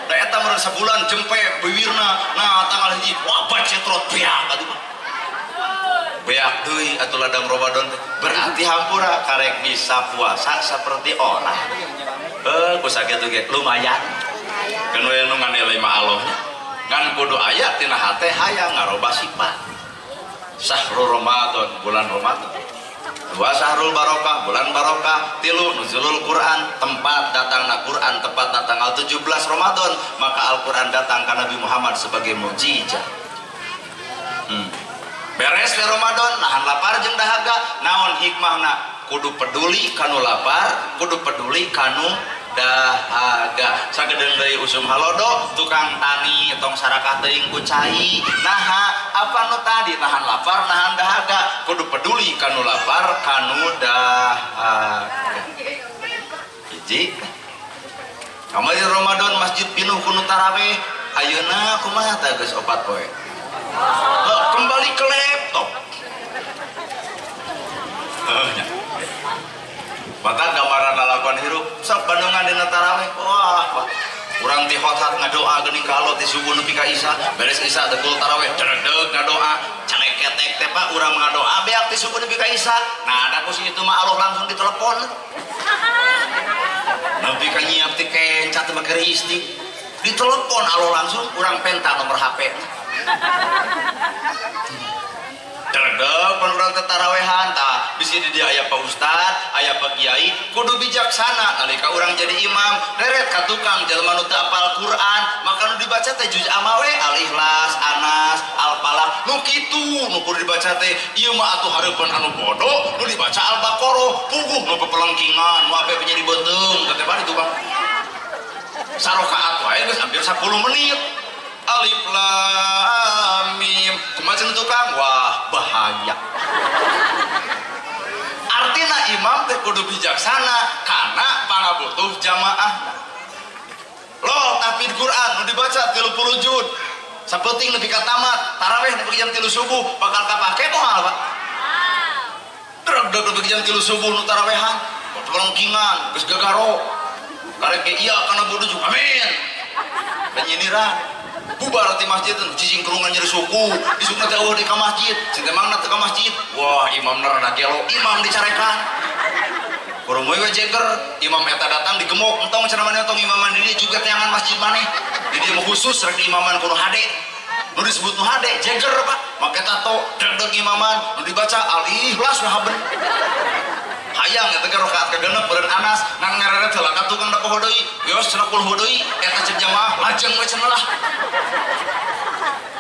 S1: Da eta meureun sabulan jempe bibirna, nah tanggal 1 wah bacetrot beak atuh. Beak deui atuh ladang Ramadan teh. Berarti hampura karek bisa puasa seperti orang. Ku sakitu ge lumayan. Kan we nu nganilai mah Allahnya. Ngan kudu aya tina hate hayang ngarobah sifat. Syahrul Ramadan, bulan Ramadan. Dua syahrul barokah, bulan barokah. Tilu nuzulul Quran, tempat datangna Quran tepatna tanggal 17 Ramadan, maka Al-Quran datang ka Nabi Muhammad sebagai mukjizat. Beres we Ramadan, nahan lapar jeung dahaga, naon hikmahna? Kudu peduli kanu lapar, kudu peduli kanu Dahaga. Sagedeung deui usum halodo, tukang tani tong sarakah teuing ku cai. Naha apa nu tadi nahan lapar nahan dahaga, kudu peduli kanu lapar kanu dahaga. Hiji. Kamari Ramadan masjid pinuh ku nu tarawih, ayeuna kumaha tah geus 4 poe. Kembali ke laptop. Maka gambaran lalakuan hirup sok bandungan dina tarawih. Wah, urang ti hot-hot ngadoa geuning ka Allah ti subuh nepi ka isya, beres isya dekul tarawih dredeg ngadoa, caleketek teh Pak urang ngadoa beak ti subuh nepi ka isya. Nah, ada ku si itu mah Allah langsung ditelepon. Nepi ka nyiap ti kenca teh make ristik. Ditelepon Allah langsung urang penta nomor HP. Dredeg pan urang teh tarawehan tah bisi di dieu aya Pak Ustad, aya Pak Kiai, kudu bijaksana nalika urang jadi imam, reret ka tukang jelema nu teu apal Quran, maka nu dibaca teh juz amma we, Al-Ikhlas, Anas, Al-Falaq, nu kitu nu kudu dibaca teh ieu mah atuh hareupeun anu bodoh, nu dibaca Al-Baqarah, puguh nu pepelengkingan, nu ape penyeri beuteung, teh bari tukang. Sarokaat wae geus hampir 10 menit. Alif lam mim kumaha cenah tukang, wah bahaya. Artina imam teh kudu bijaksana karena pangabutuh jamaah. Loh tahfidz Quran nu dibaca 30 juz sapenting nepi ka tamat, tarawih nepi jam 3 subuh bakal kapake moal Pak. Dredeg nepi jam 3 subuh nu tarawehan, pelengkingan geus gagaro. Karek ge iya kana bodoh juga amin. Penyiniran bubar ti masjid cicing kerungan nyeri suku disukna teh eueuh di ka masjid cinta mangna teu ka masjid, wah imamna rada gelo, imam dicarekan kurumoy we jeger, imam eta datang digemok entong cenah maneh tong imaman di dieu juga teangan masjid maneh di dieu mah khusus rek diimaman kudu hade nu disebut nu hade jeger Pak make tato dredeg imaman nu dibaca Al-Ikhlas we haben hayang eta ge rakaat kagenep beureun Anas ngan ngareret heula ka tukang da poho deui geus cenah kul deui eta cek jamaah lajeng we cenah lah.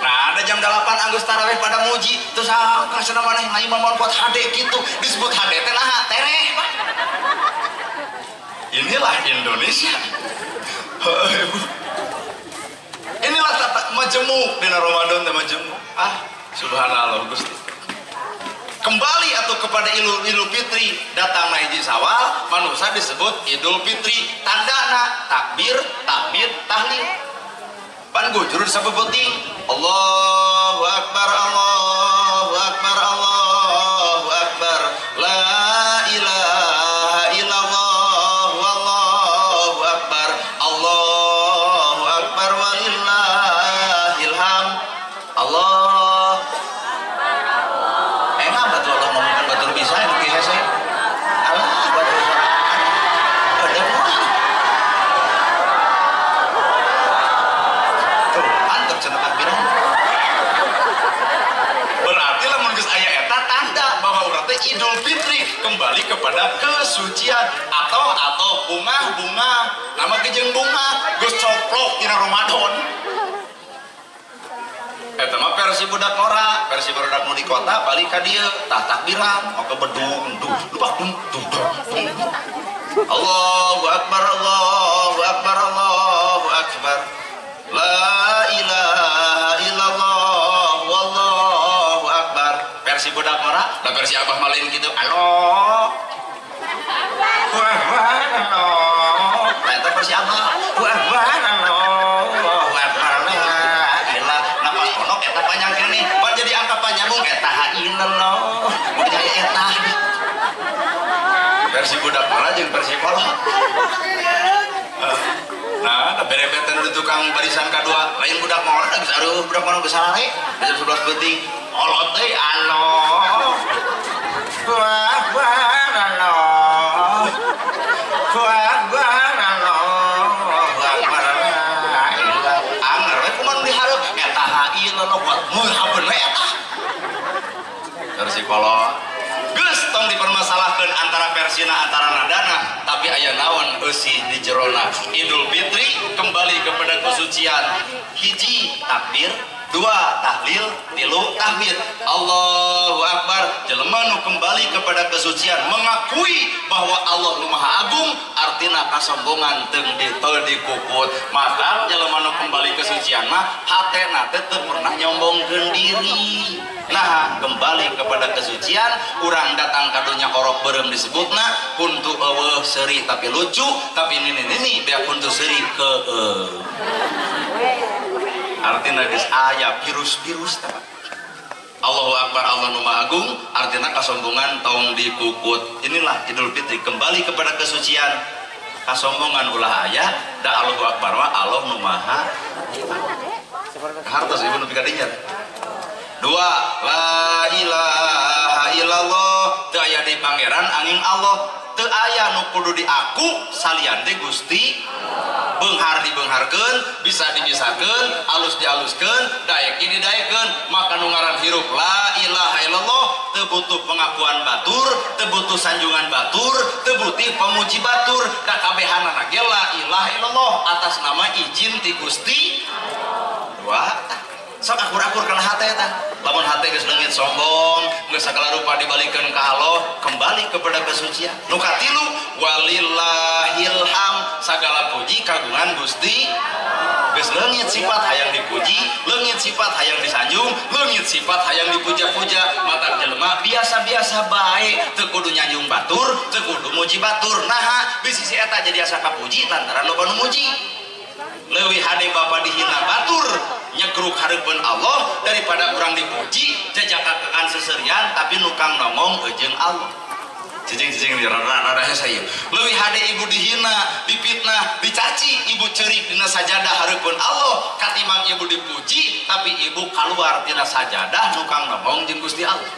S1: Nah ada jam 8 anggeus tarawih pada muji terus ah cenah maneh ngaimaman kuat hade kitu disebut hade teh naha tereh Pak. Inilah Indonesia. Inilah tata majemuk dina Ramadan teh majemuk. Ah subhanallah Gusti. Kembali atau kepada Idul Fitri datang hiji Sawal manusia disebut Idul Fitri tandana takbir, tahmid, tahlil. Pan gujur sapepeting Allahu Akbar, Allahu Akbar, Allahu Akbar, la ilaha illallah, wallahu akbar, Allahu Akbar walillahil hamd. Allah batu Allah ngomongkan batur bisa bukti hese. Alah batur sorangan. Ada mah. Tuh, antep cenah takbiran. Berarti lamun geus aya eta tanda bahwa urang teh Idul Fitri kembali kepada kesucian atau bunga-bunga. Nama kejeng bunga geus coplok dina Ramadan. Eta mah versi budak ngora, versi budak nu di kota balik ka dieu tah takbiran, maka bedung duh, lupa dung dung dung. Allahu akbar, Allahu akbar, Allahu akbar. La ilaha illallah, wallahu akbar. Versi budak ngora, da versi abah mah lain kitu. Allahu akbar, Allah. Eta versi abah. Akbar, Allahu akbar. Eta panjang keneh pan jadi angka panyambung eta ha ilallah mun jadi eta versi budak mana jeung versi kolot. Nah berebetan di tukang barisan kadua lain budak mana geus aruh budak mana geus sare jam 11 peuting kolot deui Allah akbar Allah akbar Allah akbar anger we kumaha dihareup eta ha ilallah mun habeun we eta versi kolot geus tong dipermasalahkeun antara versina antara nadana tapi aya naon eusi di jerona. Idul Fitri kembali kepada kesucian. Hiji takbir, Dua tahlil, tilu tahmid. Allahu Akbar. Jelema nu kembali kepada kesucian, mengakui bahwa Allah nu Maha Agung, artina kasombongan teu dikukut. Maka jelema nu kembali kesucian mah hatena teh teu pernah nyombongkeun diri. Nah, kembali kepada kesucian, urang datang ka dunya orok beureum disebutna kuntu eueuh seuri tapi lucu, tapi nini-nini bea kuntu seuri keeueuh. Artinya geus aya virus-virus teh. Allahu Akbar, Allah nu Maha Agung, artinya kasombongan tong dikukut. Inilah Idul Fitri, kembali kepada kesucian. Kasombongan ulah aya, da Allahu Akbar wa Allah nu Maha hartos ibu nu pikadinya. Dua, la ilaha illallah, teu aya di pangeran angin Allah, teu aya nu kudu diaku salian ti Gusti. Beunghar dibeungharkeun, bisa dibisakeun, alus dialuskeun, daek didaekeun, maka nu ngaran hirup la ilaha illallah teu butuh pengakuan batur, teu butuh sanjungan batur, teu butuh pemuji batur, da kabehanana ge la ilaha illallah atas nama izin ti Gusti. Dua, sok akur-akur kana hate eta. Lamun hate geus leungit sombong, geus sagala rupa dibalikeun ka Allah, kembali kepada kesucian. Nu katilu walillahil ham, sagala puji kagungan Gusti. Geus leungit sifat hayang dipuji, leungit sifat hayang disanjung, leungit sifat hayang dipuja-puja. Matak jelema biasa-biasa bae, teu kudu nyanjung batur, teu kudu muji batur. Naha bisi si eta jadi asa kapuji lantaran loba nu muji. Leuwih hade bapa dihina batur nyegruk hareupeun Allah daripada urang dipuji jajakakeun seserian tapi nukang nongong jeung Allah. Cicing-cicing di rada-rada hese ieu. Leuwih hade ibu dihina, dipitnah, dicaci, ibu ceurik dina sajadah hareupeun Allah katimbang ibu dipuji tapi ibu kaluar tina sajadah nukang nongong jeung Gusti Allah.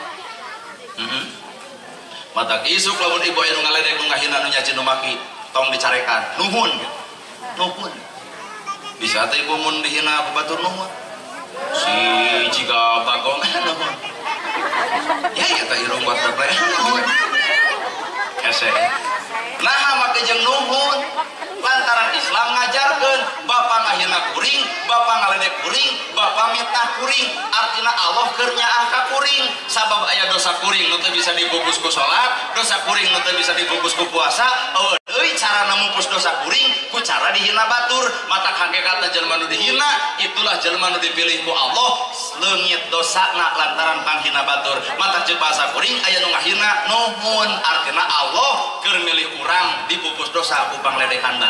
S1: Matak isuk lamun ibu aya nu ngaledek nu ngahina nu nyaci nu maki tong dicarekan. Nuhun. Nuhun. Bisa teh ibu mun dihina ku batur nuhun. Si jiga bagong nuhun. Ya ya teh irung buat teh nuhun. Hese. Nah make jeung nuhun. Lantaran Islam ngajarkeun bapa ngahina kuring, bapa ngaledek kuring, bapa mitnah kuring, artina Allah keur nyaah ka kuring. Sabab aya dosa kuring nu teu bisa dibungkus ku salat, dosa kuring nu teu bisa dibungkus ku puasa, eueuh deui cara namupus dosa kuring ku cara dihina batur. Matak hakikatna jelema nu dihina, itulah jelema nu dipilih ku Allah, leungit dosana lantaran panghina batur. Matak jeung bahasa kuring aya nu ngahina nuhun, artina Allah keur milih urang dipupus dosa ku pangledekan batur.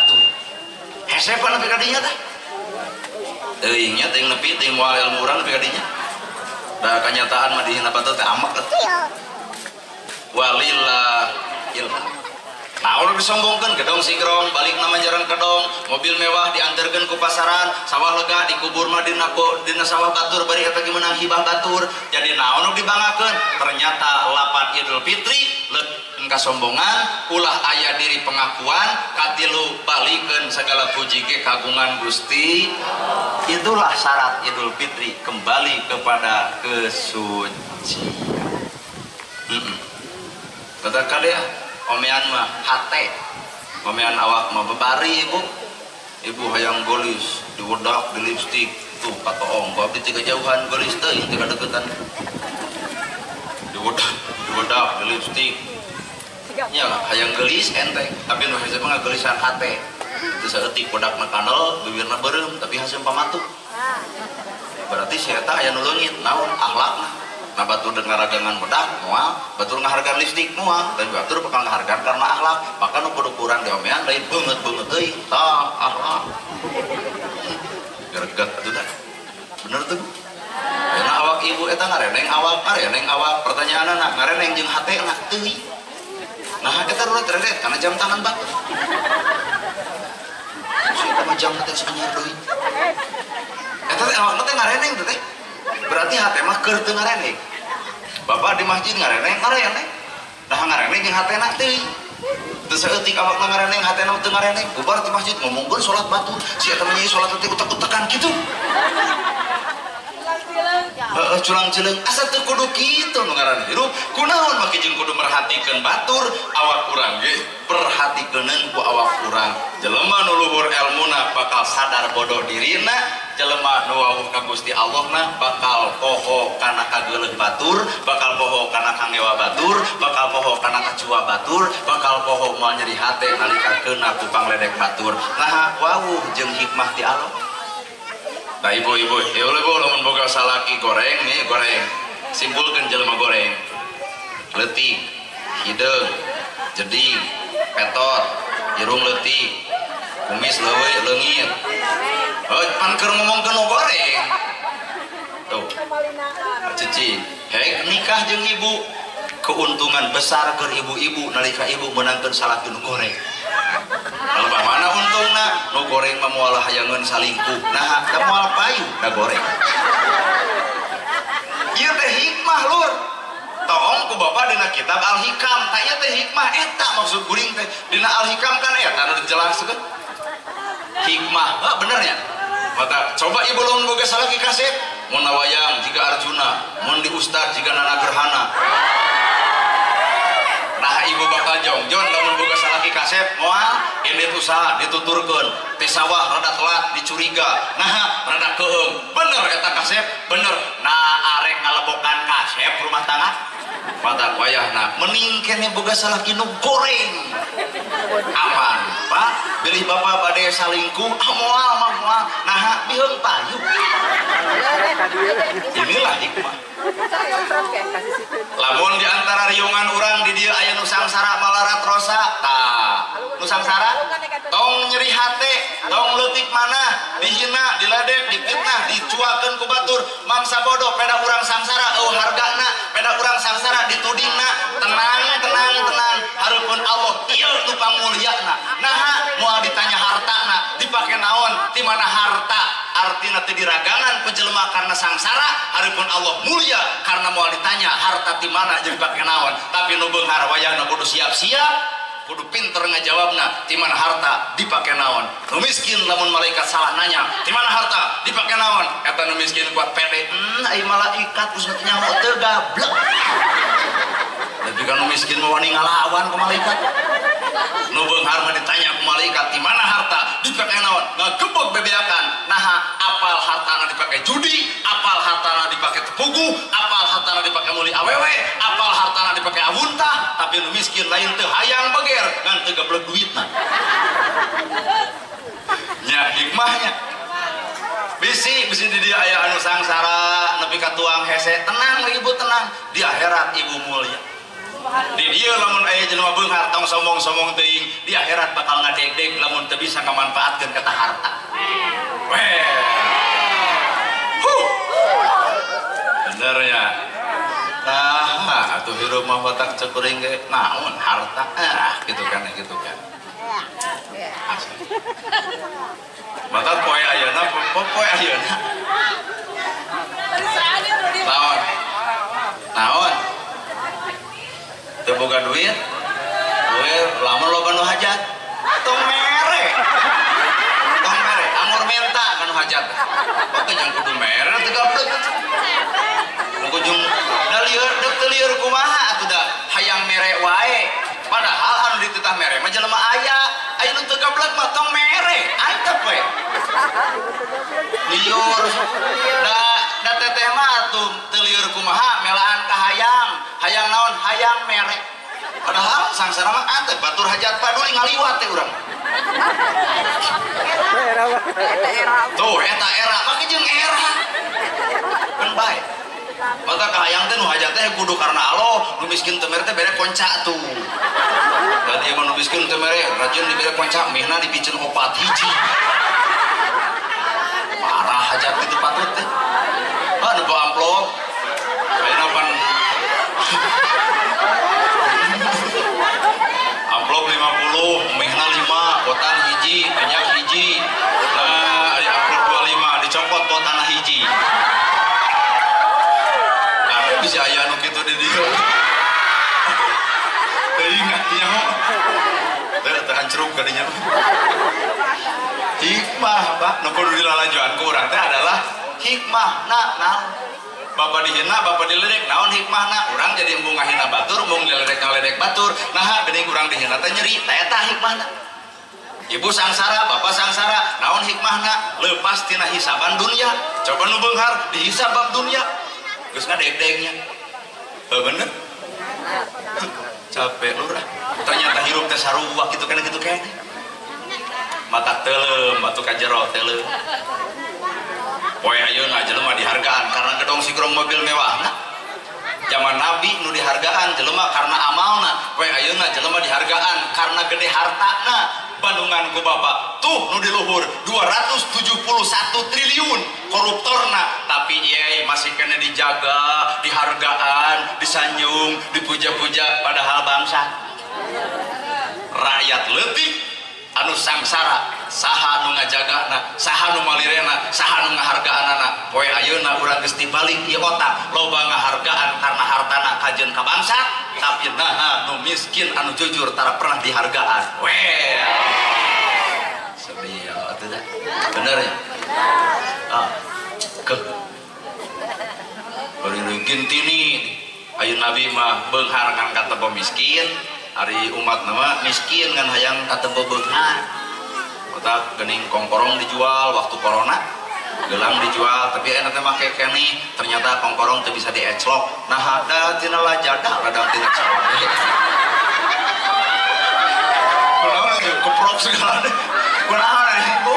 S1: Hese pa nepi ka dinya tah? Teuing nya teuing nepi teuing moal ilmu urang nepi ka dinya. Da kanyataan mah dihina batur teh amek atuh. Walillah ilham. Nah, udah disombongkan, gedong sigrong, balik nama jarang kedong, mobil mewah diantarkan ke pasaran, sawah lega dikubur mah dina sawah batur, bari eta ge meunang hibah batur. Jadi naon nu dibanggakeun? Ternyata lapat Idul Fitri leukeun kasombongan, ulah aya diri pengakuan, katilu balikeun segala puji ge kagungan Gusti. Itulah syarat Idul Fitri, kembali kepada kesucian. Kata kali ya, omean mah hate, omean awak mah bebari ibu, ibu hayang golis, diwedak, di lipstik, tuh kata om, abdi tiga jauhan golis teh, tiga deketan, diwedak, di lipstik, ya hayang gelis enteng, tapi nu hese mah ngagelisan hate, teu saeutik wedakna kandel, bibirna beureum, tapi haseum pamatuk, berarti si eta aya nu leungit, naon akhlakna. Nah batur ngaragangan wedak moal, batur ngahargaan listrik moal, tapi batur bakal ngahargaan karena akhlak. Maka nu kudu kurang diomean lain beungeut-beungeut deui, tah akhlak. Greget atuh tah. Bener tuh. Ayeuna awak ibu eta ngareneng awak, pertanyaanna ngareneng jeung hatena teuing. Nah eta rurat reret kana jam tangan batur. Si eta mah jam teh anyar deui. Eta teh awakna teh ngareneng teh. Berarti hate mah keur teu ngareneng. Bapak di masjid ngareneng, ngareneng. Dah ngareneng jeung hatena teuing. Teu saeutik awakna ngareneng, hatena teu ngareneng. Bubar di masjid ngomongkeun salat batur. Si eta mah nyanyi salat teh utek-utekan kitu. Heeh culang cileung asa teu kudu kitu nu ngaran hirup. Kunaon make jeung kudu merhatikeun batur awak urang ge perhatikeuneun ku awak urang. Jelema nu luhur elmuna bakal sadar bodoh dirina, jelema nu wawuh ka Gusti Allahna bakal poho kana kageuleuh batur, bakal poho kana kangewa batur, bakal poho kana kacua batur, bakal poho moal nyeri hate nalika keuna ku pangledek batur. Naha wawuh jeung hikmah ti Allah. Nah ibu-ibu, ya ibu lamun boga salaki goreng nih goreng, simpulkan jelema goreng, leutik, hideung, jeding, petot, irung leutik, kumis leuweung leungit. Oh, pan keur ngomongkeun nu goreng. Tuh. Cici, hek nikah jeung ibu, keuntungan besar keur ibu-ibu nalika ibu meunangkeun salaki nu goreng. Kalau mana untungna nu goreng mah moal hayangeun salingkuh. Nah, da moal payu da goreng. Ieu teh hikmah lur. Toong ku bapak dina kitab Al-Hikam, tah ieu teh hikmah eta maksud kuring teh. Dina Al-Hikam kan eta nu dijelaskeun. Hikmah, heuh bener nya. Mata coba ibu lamun boga salaki kasep, mun wayang jiga Arjuna, mun di ustad jiga Nana Gerhana. Nah ibu bakal jongjon lamun boga salaki kasep moal indit usaha dituturkeun ti sawah rada telat dicuriga nah rada keung bener eta kasep bener nah arek ngalebokan kasep rumah tangga mata wayahna mending kene boga salaki nu goreng aman Pak bilih bapak bade salingkuh moal mah moal nah biheung payu. Inilah hikmah. Lamun di antara riungan urang di dieu aya nu sangsara malarat rosa tah nu sangsara tong nyeri hate tong leutik manah dihina diledek dipitnah dicuakeun ku batur mangsa bodoh peda urang sangsara eueuh hargana peda urang sangsara ditudingna tenang tenang tenang hareupeun Allah ieu nu pamulyana naha moal ditanya hartana dipake naon ti mana harta artina teu diragangan ku jelema karena sangsara hareupeun Allah mulia karena moal ditanya harta ti mana jeung dipake naon tapi nu beunghar wayahna kudu siap-siap kudu pinter ngajawabna ti mana harta dipake naon nu miskin lamun malaikat salah nanya ti mana harta dipake naon eta nu miskin kuat pede ai malaikat geus nyaho teu gablek tapi kan nu miskin mah wani ngalawan ku malaikat nu beunghar mah ditanya ku malaikat ti mana harta dipake naon ngagebog bebeakan naha apal hartana dipake judi apal hartana dipake tepugu apal hartana dipake meuli awewe apal hartana dipake awuntah tapi nu miskin lain teu hayang beger ngan teu gablek duitna nya hikmahnya bisi bisi di dia aya anu sangsara nepi ka tuang hese tenang ibu tenang di akhirat ibu mulia di dia lamun aya jelema beunghar tong sombong-sombong teuing di akhirat bakal ngadegdeg lamun teu bisa ngamanfaatkeun kata harta. Weh. Huh. Bener ya. Nah, atuh hirup mah batak cek kuring ge naon harta ah gitu kan gitu kan. Asli. Batak poe ayeuna poe ayeuna. Naon? Naon? Teu boga duit, duit lamun loba nu hajat, tong mere, anggur menta ka nu hajat. Oke jang kudu mere teu gablek. Mun kujung da lieur deuk teu lieur kumaha atuh da hayang mere wae. Padahal anu dititah mere mah jelema aya, aya nu teu gablek mah tong mere, antep we. Lieur da teteh mah atuh teu lieur kumaha melaan ka hayang. Hayang naon hayang mere padahal sangsara mah antep batur hajat paduli ngaliwat teh urang tuh eta era make jeung era kan bae mata kahayang teh nu hajat teh kudu karena Allah nu miskin teu mere teh bere konca tuh dan ieu mah nu miskin teu mere rajin dibere konca mihna dipiceun opat hiji parah hajat kitu patut teh ah nu amplop ayeuna pan amplop 50, mihna 5, botan hiji, minyak hiji. Nah, ari amplop 25 dicopot botanna hiji. Karena bisa aya anu kitu di dieu. Teuing nyaho. Teu teu hancuruk ka dinya. Hikmah, Pak, nu kudu dilalajuan ku urang teh adalah hikmah na naon. Bapak dihina, bapak diledek, naon hikmahna? Urang jadi embung ngahina batur, embung diledek-ngaledek batur. Nah, geuning urang dihina teh nyeri, teh eta hikmahna. Ibu sangsara, bapak sangsara, naon hikmahna? Lepas tina hisaban dunia. Coba nu beunghar dihisab bab dunia. Geus ngadeg-degnya. Heuh bener? Capek lurah. Ternyata hirup teh sarua kitu kana kitu keneh. Mata teuleum, batu ka jero teuleum. Poe ayeuna jelema dihargaan karena gedong sigrong mobil mewahna. Zaman Nabi nu dihargaan jelema karena amalna. Poe ayeuna jelema dihargaan karena gede hartana. Bandungan ku bapak tuh nu di luhur 271 triliun koruptorna, tapi ye masih kena dijaga, dihargaan, disanjung, dipuja-puja, padahal bangsa rakyat leutik anu sangsara, saha nu ngajagana, saha nu malirena, saha nu ngahargaanana. Poe ayeuna urang geus dibalik ieu otak, loba ngahargaan karena hartana kajeun ka bangsa, tapi naha nu miskin anu jujur tara pernah dihargaan. Weh. Sedih atuh dah. Bener ya? Ah. Ke. Bari gintini ayeuna Nabi mah beunghar kan katempo miskin. Ari umat nama miskin kan hayang katempo beunghar. Otak geuning kongkorong dijual waktu corona, gelang dijual, tapi enak teh make keneh, ternyata kongkorong teu bisa dieclok. Nah, da tina lajada, ladang tina cawe. Kunaon atuh keprok segala deh. Kunaon ibu?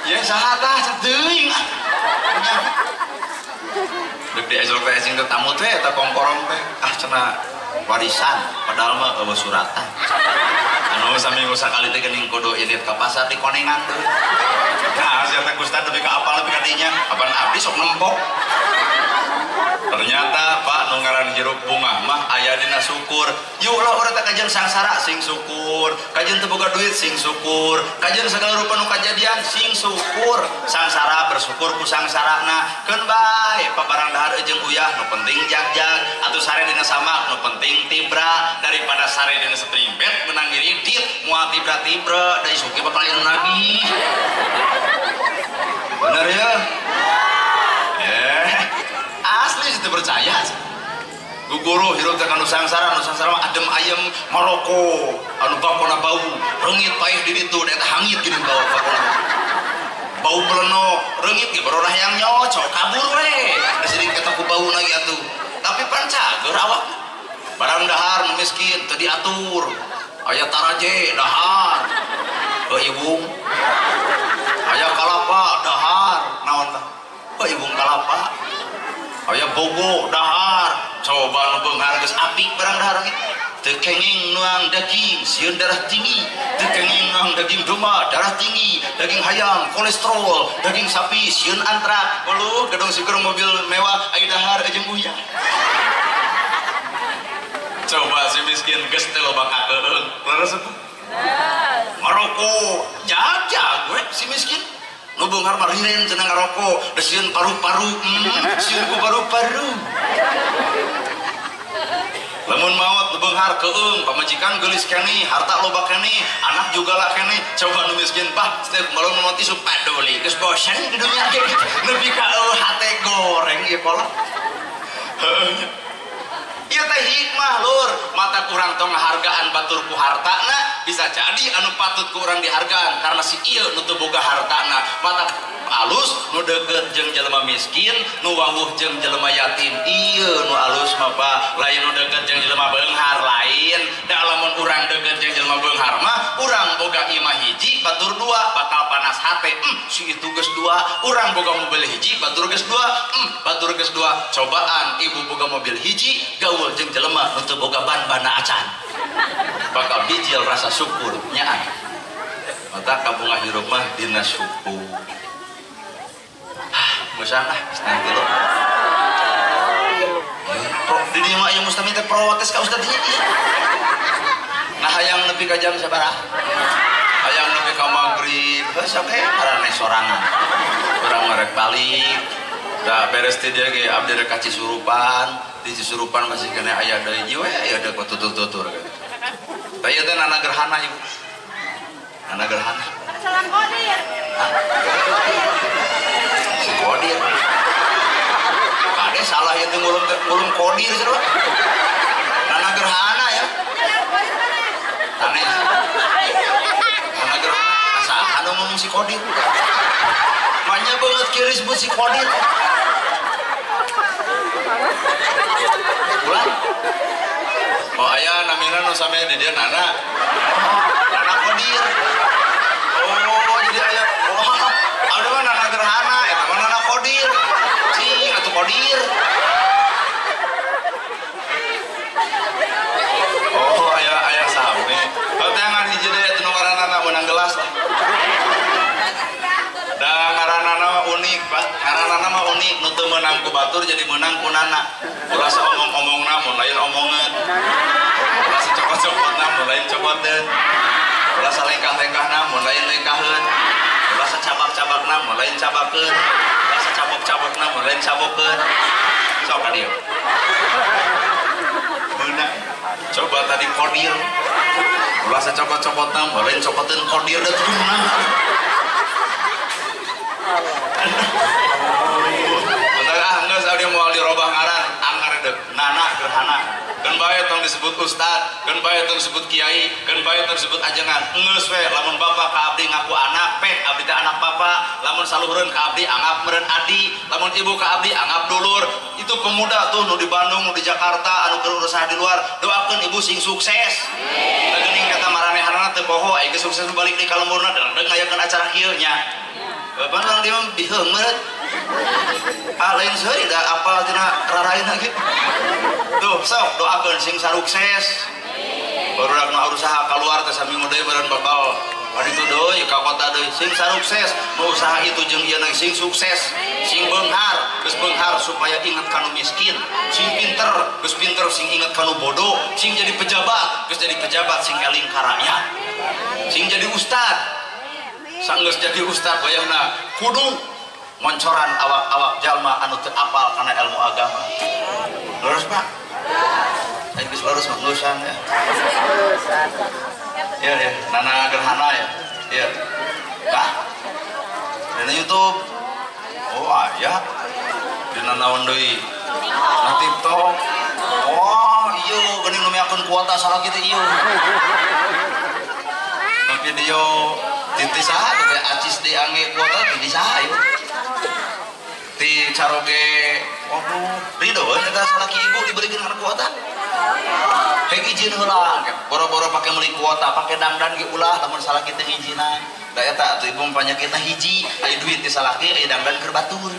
S1: Ya saha tah teuing ah. Deuk dieclok teh sing teh tamu teh eta kongkorong teh. Ah cenah warisan, padahal mah eueuh suratan. Anu saminggu sakali teh geuning kudu indit ka pasar di konengan teh. Nah, sia teh Ustaz lebih ka apal lebih ka dinya, apan abdi sok nempok. Ternyata Pak nu ngaran hirup bungah mah aya dina syukur. Yuk lah urang teh kajeun sangsara sing syukur, kajeun teu boga duit sing syukur, kajeun segala rupa nu kajadian sing syukur. Sangsara bersyukur ku sangsarana. Keun bae pabarang dahar jeung uyah nu penting jag-jag, atuh sare dina samak nu penting tibra, daripada sare dina setrimpet menang ngiridit moal tibra-tibra da isuk ge bakal lagi. Bener ya? Asli itu percaya. Guru hirup teh kanu sangsara, nu sangsara mah adem ayem Maroko, anu bakona bau, reungit paeh di ditu eta hangit geuning bau bakona. Bau melenok, reungit ge baru hayang nyocok, kabur we. Da sidik eta ku bau lagi atuh. Tapi pan cager awak. Barang dahar nu miskin teu diatur. Aya taraje dahar. Heuh ibung. Aya kalapa dahar, naon tah? Heuh ibung kalapa. Aya bogo dahar, coba nu beunghar geus apik barang dahar ge. Teu kenging nuang daging, sieun darah tinggi. Teu kenging nuang daging domba, darah tinggi. Daging hayam, kolesterol. Daging sapi, sieun antrak. Uluh, gedong sigrong mobil mewah, aya dahar jeung uyah. Coba si miskin geus teh loba kakeung. Leres atuh. Ngaroko, jag-jag we si miskin. Nu beunghar mah riren cenah ngaroko, da sieun paru-paru, sieun ku paru-paru. Lamun maot nu beunghar keung, pamajikan geulis keneh, harta loba keneh, anak juga lah keneh. Coba nu miskin bah, setiap malam maot isu paduli, geus bosen di dunia ge kitu. Nepi ka eueuh hate goreng ieu kolot. Heueuh nya. Ieu teh hikmah lur, mata kurang tong ngahargaan batur ku hartana, bisa jadi anu patut ku urang dihargaan karena si ieu nu teu boga hartana. Mata alus nu deukeut jeung jelema miskin, nu wawuh jeung jelema yatim. Ieu nu alus mah Pak, lain nu deukeut jeung jelema beunghar lain. Da lamun urang deukeut jeung jelema beunghar mah, urang boga imah hiji batur dua bakal panas hate. Si itu geus dua, urang boga mobil hiji batur geus dua, batur geus dua. Cobaan ibu boga mobil hiji gaul jeung jelema nu teu boga ban-bana acan. Bakal bijil rasa syukur nyaan. Mata kabungah hirup mah dina syukur. Ah, bosan ah, nanti lo. Di dieu mah ieu mustami teh protes ka ustad ieu. Nah hayang nepi ka jam sabaraha? Hayang nepi ka magrib, heuh sok we maraneh sorangan. Urang mah rek balik. Da beres teh dia ge abdi rek ka Cisurupan. Di Cisurupan masih kena aya deui we, aya deui tutur-tutur gitu. Tah ieu teh nana gerhana ibu. Nana gerhana.
S2: Salam Kodir.
S1: Si Kodir. teh ngulum kodir cenah. Nana gerhana ya. Aneh. Nana gerhana saha nu ngomong si kodir. Manya banget kiri sebut si kodir. Ulah. Oh aya namina nu same di dieu Nana. Oh, Nana Kodir. Oh, jadi aya. Oh, anu mah Nana Gerhana, eta mah Nana Kodir. Cing atuh Kodir. Oh, aya aya same. Batangan hiji deui atuh nu ngaranna meunang gelas lah. Da ngaranna mah unik, Pak. Ngaranna mah unik, nu teu meunang ku batur jadi meunang ku Nana. Ulah saomong-omongna mun lain omongan. Ulah sacokot-cokotna mun lain cokoteun. Ulah salengkah-lengkahna mun lain lengkaheun. Ulah sacabak-cabakna mun lain cabakeun. Ulah sacabok-cabokna mun lain cabokeun. Sok ka dieu. Meunang. Coba tadi kodir. Ulah sacokot-cokotna mun lain cokoteun kodir da tuh meunang. Bentar ah geus abdi moal dirobah ngaran anggar deuk Nana Gerhana. Keun bae tong disebut ustad, keun bae tong disebut kiai, keun bae tong disebut ajengan. Geus we lamun bapak ka abdi ngaku anak, pek abdi teh anak bapak, lamun saluhureun ka abdi anggap meureun adi, lamun ibu ka abdi anggap dulur. Itu pemuda tuh nu di Bandung, nu di Jakarta, anu keur usaha di luar, doakeun ibu sing sukses. Da geuning kata maranehanana teu poho, aya geus sukses balik di ka lemburna deg-deg ngayakeun acara kieu nya. Bapak orang dia mah biheung meureun. Ah lain seuri da apal tina raraina ge. Tuh sok doakeun sing sarukses. Barudak nu usaha kaluar teh saminggu deui meureun bakal kaditu deui ka kota deui sing sarukses. Nu usaha itu jeung ieu sing sukses, sing beunghar, geus beunghar supaya inget ka nu miskin, sing pinter, geus pinter sing inget ka nu bodoh, sing jadi pejabat, geus jadi pejabat sing eling ka rakyat. Sing jadi ustad. Sanggeus jadi ustad wayahna kudu ngoncoran awak-awak jalma anu teu apal kana ilmu agama. Lurus Pak? Ayo geus lurus mah lulusan ya. Ya ya, Nana Gerhana ya. Iya. Kah? Dina YouTube. Oh aya. Dina naon deui? Na TikTok. Oh, ieu geuning nu miakeun kuota salah kitu ieu. Na video titi saha teh acis di ange kuota titi saha ieu ti caroge waduh rido eta salaki ibu dibelikeun kana kuota hek izin heula boro-boro pake meuli kuota pake dangdan ge ulah lamun salaki teu ngijinan da eta atuh ibu panyakitna hiji aya duit ti salaki aya dangdan keur batur.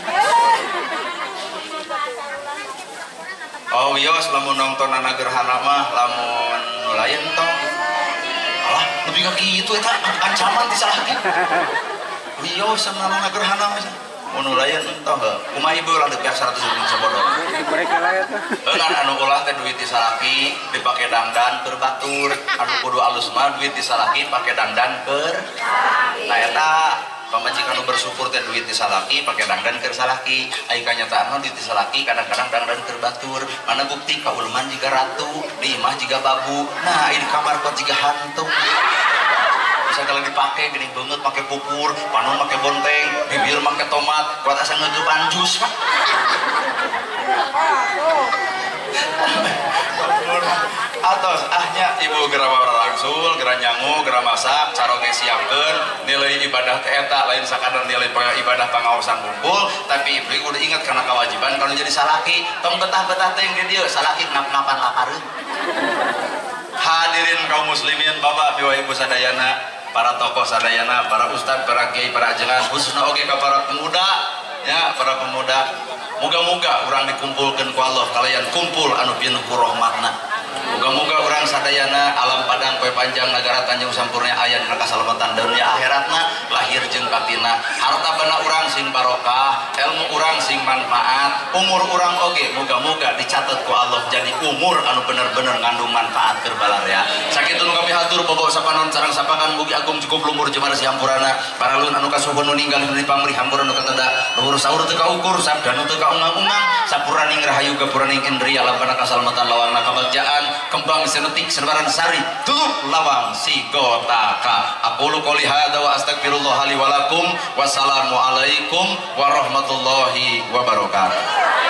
S1: Oh wios lamun nonton Nana Gerhana mah lamun nu lain tong alah lebih ka kitu eta ancaman ti salaki. Wios sama Nana Gerhana mah mun lain entah heuh. Kumaha ieu ulah deukeut 100 ribu sabodo.
S2: Diberi ka eta.
S1: Heuh anu ulah teh duit ti salaki dipake dangdan keur batur, anu kudu alus mah duit ti salaki pake dangdan keur. Nah eta pamajikan nu bersyukur teh duit ti salaki pake dangdan keur salaki. Ai kanyataan mah duit ti salaki kadang-kadang dangdan keur batur. Mana bukti ka ulman jiga ratu, di imah jiga babu. Nah, ai di kamar kuat jiga hantu. Bisa kalau dipakai gini banget pakai pupur, panon pakai bonteng, bibir pakai tomat, kuat asa ngeueupan jus Pak. Atos ahnya ibu geura rangsul, geura nyangu, geura masak, caroge siapkeun, nilai ibadah teh eta lain sakadar nilai ibadah pangaosan bungkul, tapi ibu udah ingat karena kewajiban kalau jadi salaki, tong betah-betah teh di dieu salaki ngap-ngapan lapareun. Hadirin kaum muslimin, bapak ibu sadayana, para tokoh sadayana, para ustad, para kiai, para ajengan, khususna oge ka para pemuda, ya, para pemuda. Moga-moga urang dikumpulkeun ku Allah kalian kumpul anu pinuh ku rahmatna. Moga-moga urang sadayana alam padang poe panjang nagara Tanjung Sampurna aya dina kasalamatan dunia akhiratna, lahir jeung batinna. Harta bana urang sing barokah, ilmu urang sing manfaat, umur urang oge moga-moga dicatat ku Allah jadi umur anu bener-bener ngandung manfaat keur balarea. Sakitu nu kami hatur bobo sapanon sareng sapakan mugi agung cukup lumur jemara sihampurana, paralun anu kasuhun nu ninggal di pamrih hampura nu kateda, luhur saur teu kaukur sabda nu teu kaungang-ungang, sapuraning rahayu gapuraning indria lampana kasalamatan lawangna kabagjaan kembang senetik sebaran sari tutup lawang sigotaka. Aqulu qouli hadza wa astagfirullah li wa lakum. Wassalamualaikum warahmatullahi wabarakatuh.